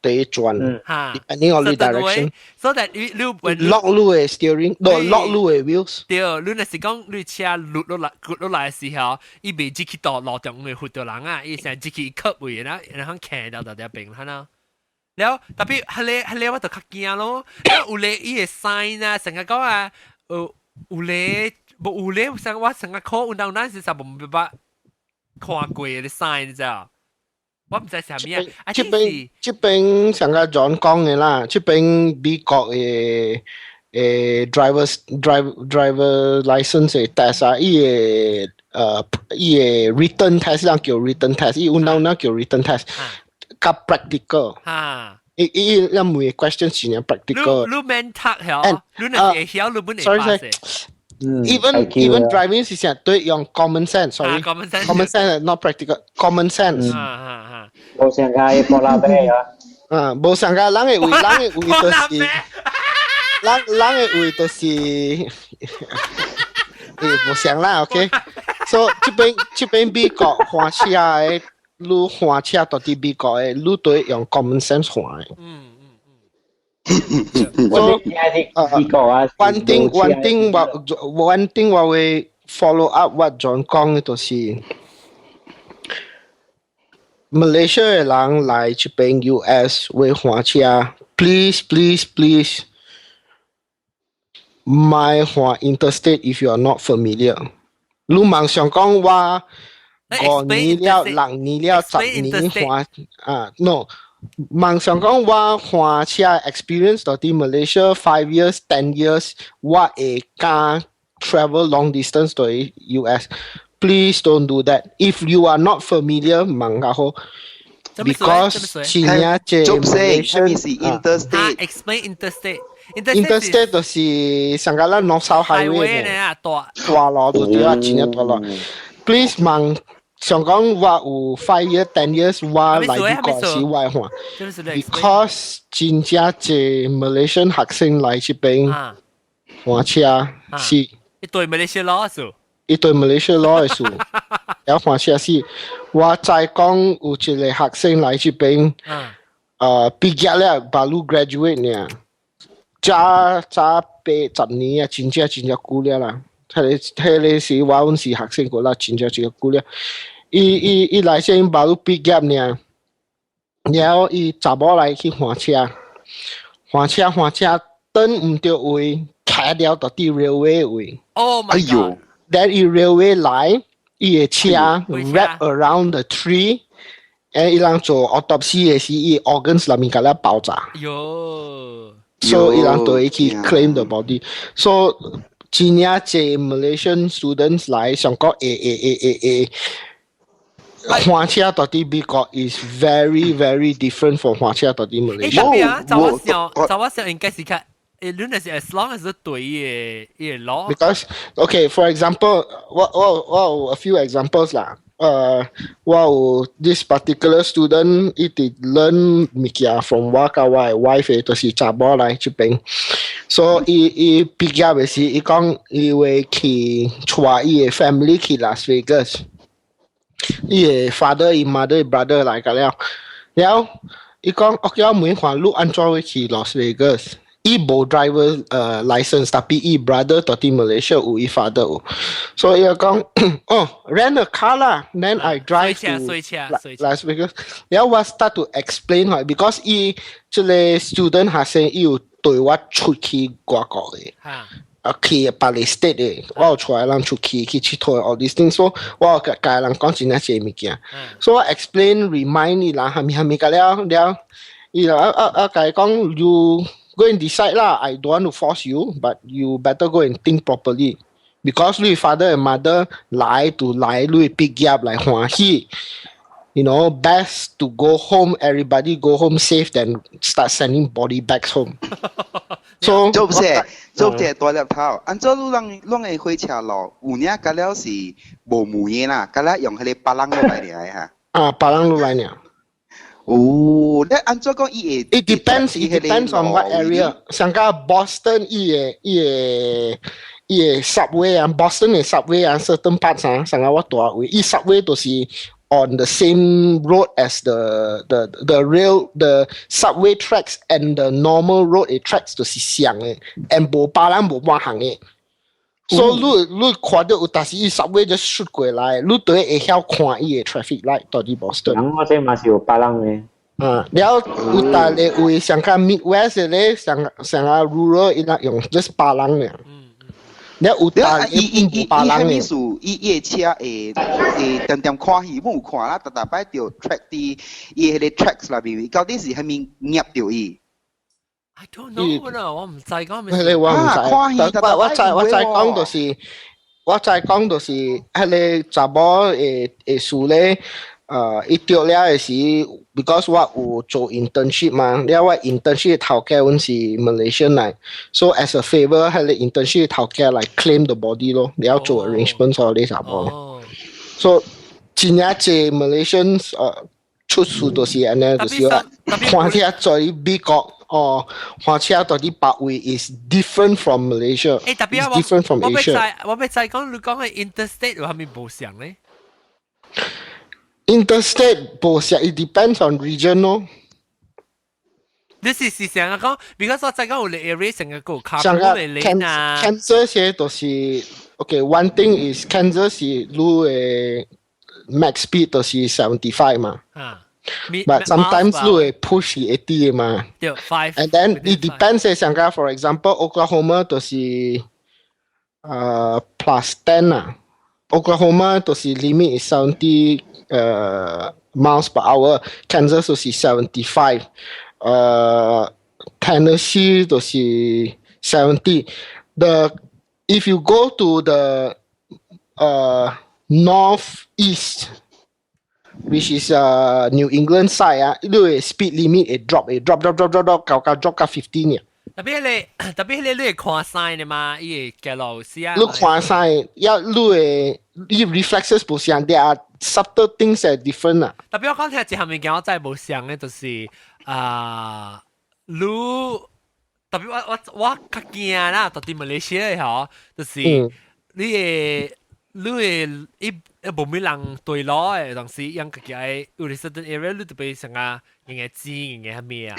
對轉，depending on the direction。
So that 你你
lock 你的 steering，no lock 你的 wheels。
對，你若是講你車落落來落落來的時候，伊袂入去到路中會扶著人啊，伊成入去靠位，然後然後徛到到這邊，哈喏。了特別彼个彼个我就較驚咯，有咧伊個 sign 啊，成日講啊，有有咧無有咧，成我成日考有當咱是實無捌看過的 sign，你知無？我毋知啥物啊！
這邊這邊上個 John 講的啦，這邊美國的誒 driver license 的 test 啊，伊個伊個 written test 人叫 written test，伊有哪哪叫 written test，較 practical。伊伊伊每個 question 是呢 practical。
你免讀曉，你若會曉，你本會
Sorry sorry。Even driving 是成對用 common sense，sorry。
Common sense。
Common sense not practical，common sense。
無相共波拉啤啊！
啊，無相共，人的位，人的位就是，人人的位就是，欸，無相啦，OK。So 這邊這邊美國駛車的，你駛車到佇美國的，你對用 common sense 駛的。
我是美國啊。
One thing 我 one thing 我會 follow up 我 John 講的就是，Malaysia 的人來這邊 US 會駛車，please please please，莫駛 interstate if you are not familiar。你妄想講我五年了、六年了、十年駛啊，no。妄想講我駛車 experience 到佇 Malaysia 5 years 10 years，我會敢 travel long distance to US。Please don't do that. If you are not familiar，問較好。Because 真正這
Malaysian 是 interstate。
Explain interstate。
Interstate 就是上個咱 North South Highway
呢，大
大路就對啊，真正大路。Please 問。想講我有 5 year 10 years 我來美國時我會換，because 真正濟 Malaysian 學生來這邊換車是
伊對 Malaysia law 數，
伊對 Malaysia law 的數，然後換車是，我再講有一個學生來這邊，畢業了，baru graduate 呢，早早八十年啊，真正真正久了啦。彼个彼个是我阮是學生過啦，真正真正久了。伊伊伊來先 baru 畢業呢，然後伊查某來去換車，換車換車，轉毋著位，開了到佇 railway 位。
Oh my god！
Then 伊 railway 來，伊的車 wrap around the tree，誒，伊人做 autopsy 的時，伊 organs 內面共了爆炸。
喲！
所以伊人就會去 claim the body。So 真正濟 Malaysian students 來上講會會會會會。換車到佇美國 is very very different from 換車到佇 Malaysia。
特別啊，就我想，就我想應該是較，誒，你若是 as long as 對伊个伊个 law。
Because okay, for example，我我我有 a few examples 啦。我有 this particular student 伊直 learn 物件 from 我佮我的 wife 就是查某來這邊。所以伊伊畢業的時，伊講伊會去帶伊的 family 去 Las Vegas。伊的 father、伊 mother、伊 brother 來個了，了伊講，OK，我問看你按怎會去 Las Vegas？伊無 driver license， tapi 伊 brother 到佇 Malaysia 有，伊 father 有，所以伊講哦 rent a car 啦，then I drive to Las Vegas。然後我 start to explain 佢，because 伊這個 student 學生伊有對我出去外國嘅。啊去別个 state 嘅，我有帶人出去去𨑨迌 all these things，所以我有共人講真正濟物件，所以我 explain remind 伊人蝦米蝦米個了了，伊就啊啊啊共伊講 you go and decide 啦，I don't want to force you，but you better go and think properly。Because 你 father and mother 來to 來你畢業來歡喜，best to go home, everybody go home safe than start sending body bags home. So
做唔是，做這大粒頭，按怎你人攏會火車路，有影甲了是無門的啦，甲了用彼個 palang 落來爾哈。
啊，palang 落來爾。
哦，你按怎講伊會
It depends on what area。像個 Boston 伊個 subway 啊，Boston 的 subway 啊，certain parts 啊，上個我蹛位，伊 subway 都是 on the same road as the rail the subway tracks and the normal road 的 tracks 都是相的，and 無 palang 無半項的。所以你看到有，但是伊 subway 就 shoot 過來，你都會曉看伊的 traffic light 到佇 Boston。
人我這嘛是有 palang 的。
啊，了有逐个位上較 Midwest 的咧，上上啊 rural 伊拉用 just palang 爾。了有逐個
伊伊伊伊
palang
啥物事？伊伊的車會會定定看戲，冇有看啦，逐逐擺著 track 佇伊彼個 tracks 內面，到底是啥物夾著伊？
I don't know 啦，我毋知講咩。
彼個我毋知，我我知我知講就是，我知講就是，彼個查某的的事咧，伊著了的時，because 我有做 internship 嘛，了我 internship 頭家阮是 Malaysian 來，so as a favor，彼個 internship 頭家來 claim the body 咯，了做 arrangement 所呢查某。So 真正濟 Malaysian 出事就是按呢，就是話駛車在美國哦，駛車到佇別位 is different from Malaysia。
欸，tapi
，is different from Asia。
我欲知講你講的 interstate 有啥物無相咧？
Interstate 無相，it depends on region 咯。
你是是成日講，because 我知講有個 area 成個個卡
像個
嘅 lane 啊。
Kansas 些都是 OK。One thing is Kansas 是你的 max speed 都是 75 嘛。
啊。
But sometimes 你會 push 80 嘛。
對，five。
And then it depends 像個 for example Oklahoma 就是plus 10 啊。Oklahoma 就是 limit is 70 miles per hour，Kansas 就是 75，Tennessee 就是 70。The if you go to the northeast, which is New England side 啊，你的 speed limit 會 drop 會 drop drop drop drop drop 到到 drop 到 50 呢。
Tapi 彼個，tapi 彼個你會看 sign 的嘛？伊會行路時啊。
你看 sign，要你的你 reflexes 無相，there are subtle things that different 啊。
Tapi 我講聽一項物件，我真係無相的，就是啊，你 tapi 我我我較驚啦，到佇馬來西亞嗬，就是你會你會伊伊無咩人對路的，當時讓家己愛有啲 certain area 你特別成啊，用個錢用個啥物啊？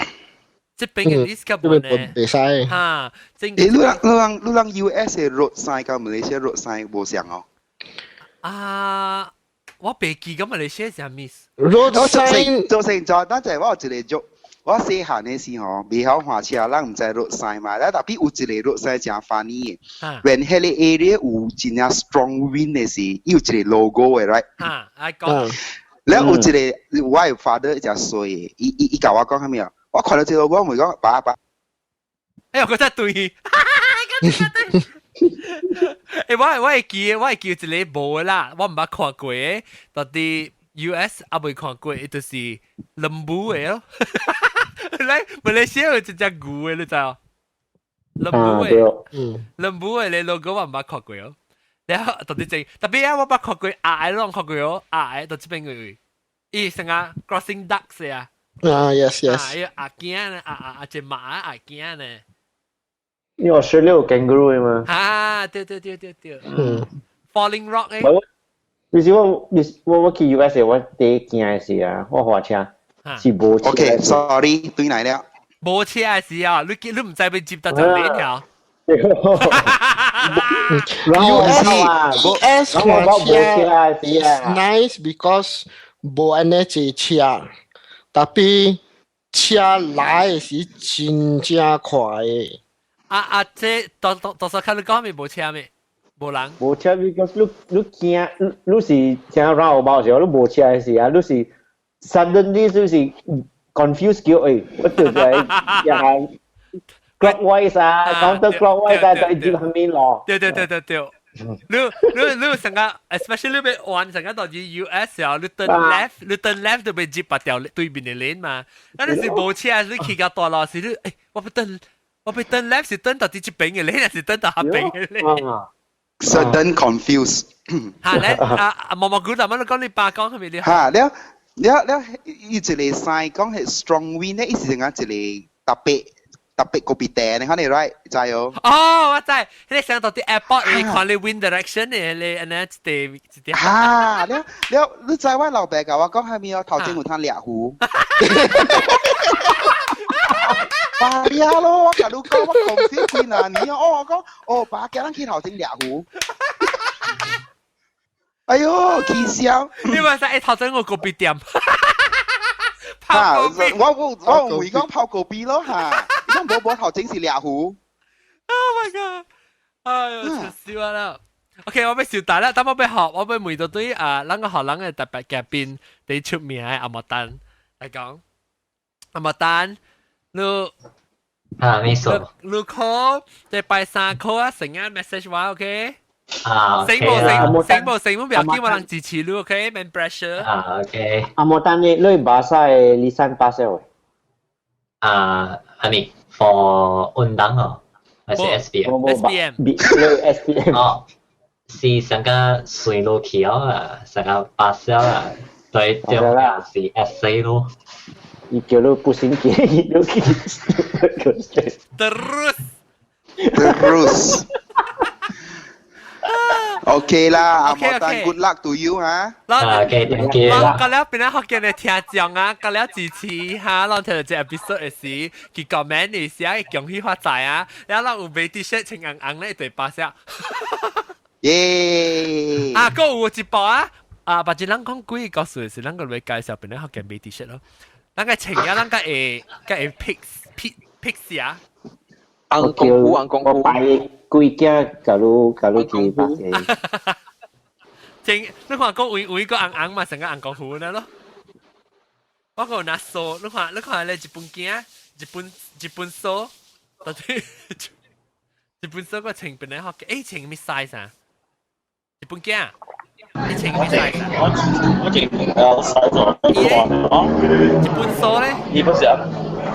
這邊嘅 risk 較無呢？
袂使。
哈，
欸，你人你人你人 US 的 road sign 佮馬來西亞 road sign 無相哦？
啊，我袂記咁馬來西亞是啥物
？road sign
做成做，等陣我有一個 joke。我細漢的時候，袂曉駛車，咱毋知 road sign 嘛。咱 tapi 有一個 road sign 誠 funny 的。When 彼個 area 有真正 strong wind 的時，伊有一個 logo 的，right？
哈，愛講。
了有一個我的 father 誠衰的，伊伊伊共我講啥物啊？我看到這個 logo，我問講爸爸。
哎，我覺得對。欸，我我會記，我會記一個無啦，我毋捌看過的，到佇 US 猶未看過，伊就是 lembu 的咯。來馬來西亞有一隻牛的，你知無？Lembu 的，lembu 的咧 logo 我毋捌看過哦。然後到底這，tapi 啊，我捌看過鴨的攏看過哦，鴨的到這邊個位，伊成個 crossing ducks 啊。
啊，yes。
啊，伊鴨囝呢，鴨鴨鴨隻馬鴨囝呢。
因為16 kangaroo 嘛。
啊，對對對對對。Falling Rock 咧。
你是我，你我我去 US 我第一驚的是啊，我駛車是無車。
OK，sorry，對來了。
無車嘅時候，你你毋知欲接佗一 lane 條。
US 看車 is nice because 無按呢濟車，tapi 車來的時真正快的。
啊啊！這多多多數看你講咪無車咩？無人。
無車，because 你你驚，你你是聽 roundabout 時候，你無車的時啊，你是 suddenly 就是 confuse 叫誒，我就係又係 clockwise 啊，counter clockwise 啊，就接後面咯。
對對對對對。你你你成個，especially 你欲彎成個到 US 時候，你 turn left，你 turn left 就欲接別條對面的 lane 嘛。那你是無車，你去到大路時，你誒，我欲 turn，我欲 turn left 是 turn 到佇這邊的 lane，還是 turn 到彼邊的 lane？
Sudden confuse。
嚇，你啊啊毛毛菇，頭先你講你爸講係咪你？
嚇，了了了，伊一個 sign 講係 strong wind 咧，意思係講一個特別特別個別地，你看你 right 知哦？
哦，我知，你上到啲 airport，你看你 wind direction 你你按呢一地一地。
嚇，了了，你知我老爸共我講係咪哦？頭前有通掠魚。爸呀咯，我共你講，我confuse 幾若年哦，我講，哦，爸叫咱去頭前掠魚。哎喲，起笑！
你話使頭前我個別店。
嚇！我我我唔會講泡個幣咯嚇，你講無無頭前是掠魚。
Oh my god！哎呦，出笑啦！OK，我欲小大啦，等我欲學，我欲問到對啊，咱個學人嘅特別嘉賓，最出名嘅阿莫丹來講，阿莫丹，你
啊，咩數？
你 call 即拜三 call 啊，成日 message 我，OK？
啊，
成無成成無成，唔要緊，我人支持你，OK？免 pressure。
啊，OK。
阿莫丹你你巴沙嘅 license pass 嘅？
啊，I mean for 運動哦，還是 SPM？
SPM。
你 SPM。
哦，是上個水路橋啊，上個巴沙啊，對對，是 SA 咯。
伊叫你pusing 機，你去
Terus。
Terus。OK 啦，阿莫丹，good luck to you 哈。
OK，thank you。
個了邊個福建的聽眾啊，個了支持哈，咱聽到這 episode 的時，佢 comment 的時，恭喜發財啊！然後咱有買 T-shirt 穿紅紅咧，對巴沙。
耶！
啊，閣有一部啊，啊，別人講幾個故事是咱個來介紹邊個福建買 T-shirt 咯。咱個穿啊，咱個會個會 pick pick pick 啥？
紅功夫，紅功夫。
我拜幾件，假如假如去巴西。
正，你看講有有一個紅紅嘛，成個紅功夫呢咯。我講拿數，你看你看咧日本鏡，日本日本數，到底日本數個穿邊個學？誒，穿咩 size 啊？日本鏡，你穿咩 size 啊？
我我穿 L size 咗，
日本數咧？
你不是啊？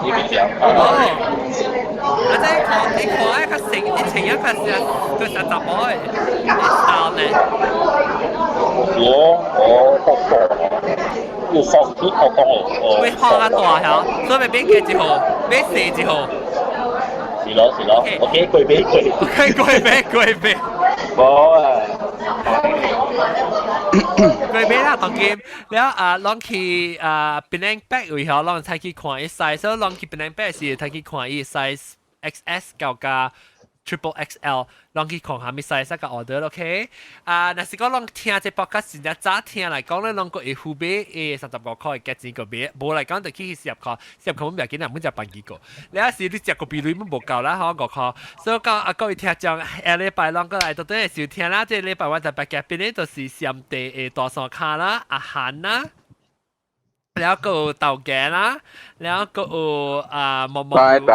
你不是啊？
哦，啊，這看你看一個成，你穿一個是個是查某的 style 呢？
我我學過，有放啲學過哦。
會放較大曉，所以欲買加一號，買細一號。
是咯是咯，OK，貴俾貴。
OK，貴俾貴俾。
冇啊。
貴俾啦，當今了啊，攏去啊，Penang Back 位曉，攏才去看伊 size，所以攏去 Penang Back 時，才去看伊 size XS 到加 Triple XL，攏去看下物 size 個 order，OK？啊，若是講攏聽這 podcast 真正早聽來講咧，攏閣會付買誒35塊價錢個買，無來講就去40塊，40塊阮袂緊啦，阮才辦幾個。了是你食個比率阮無夠啦，吼5塊。所以講啊，各位聽眾，下禮拜攏閣來到底收聽啦，這禮拜我特別嘉賓咧，就是上地的大山跤啦，阿韓啦。了閣有豆芽啦，了閣有啊毛毛，
拜拜，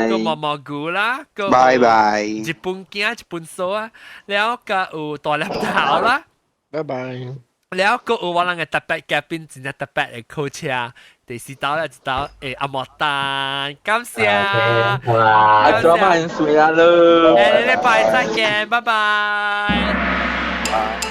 閣毛毛菇啦，閣
拜拜，
日本鏡日本酥啊，了閣有大粒頭啦，
拜拜，
了閣有我人的特別嘉賓，真正特別的考車，第四道咧一道誒阿莫丹，感謝，
阿做萬歲啊咯，
下禮拜再見，拜拜。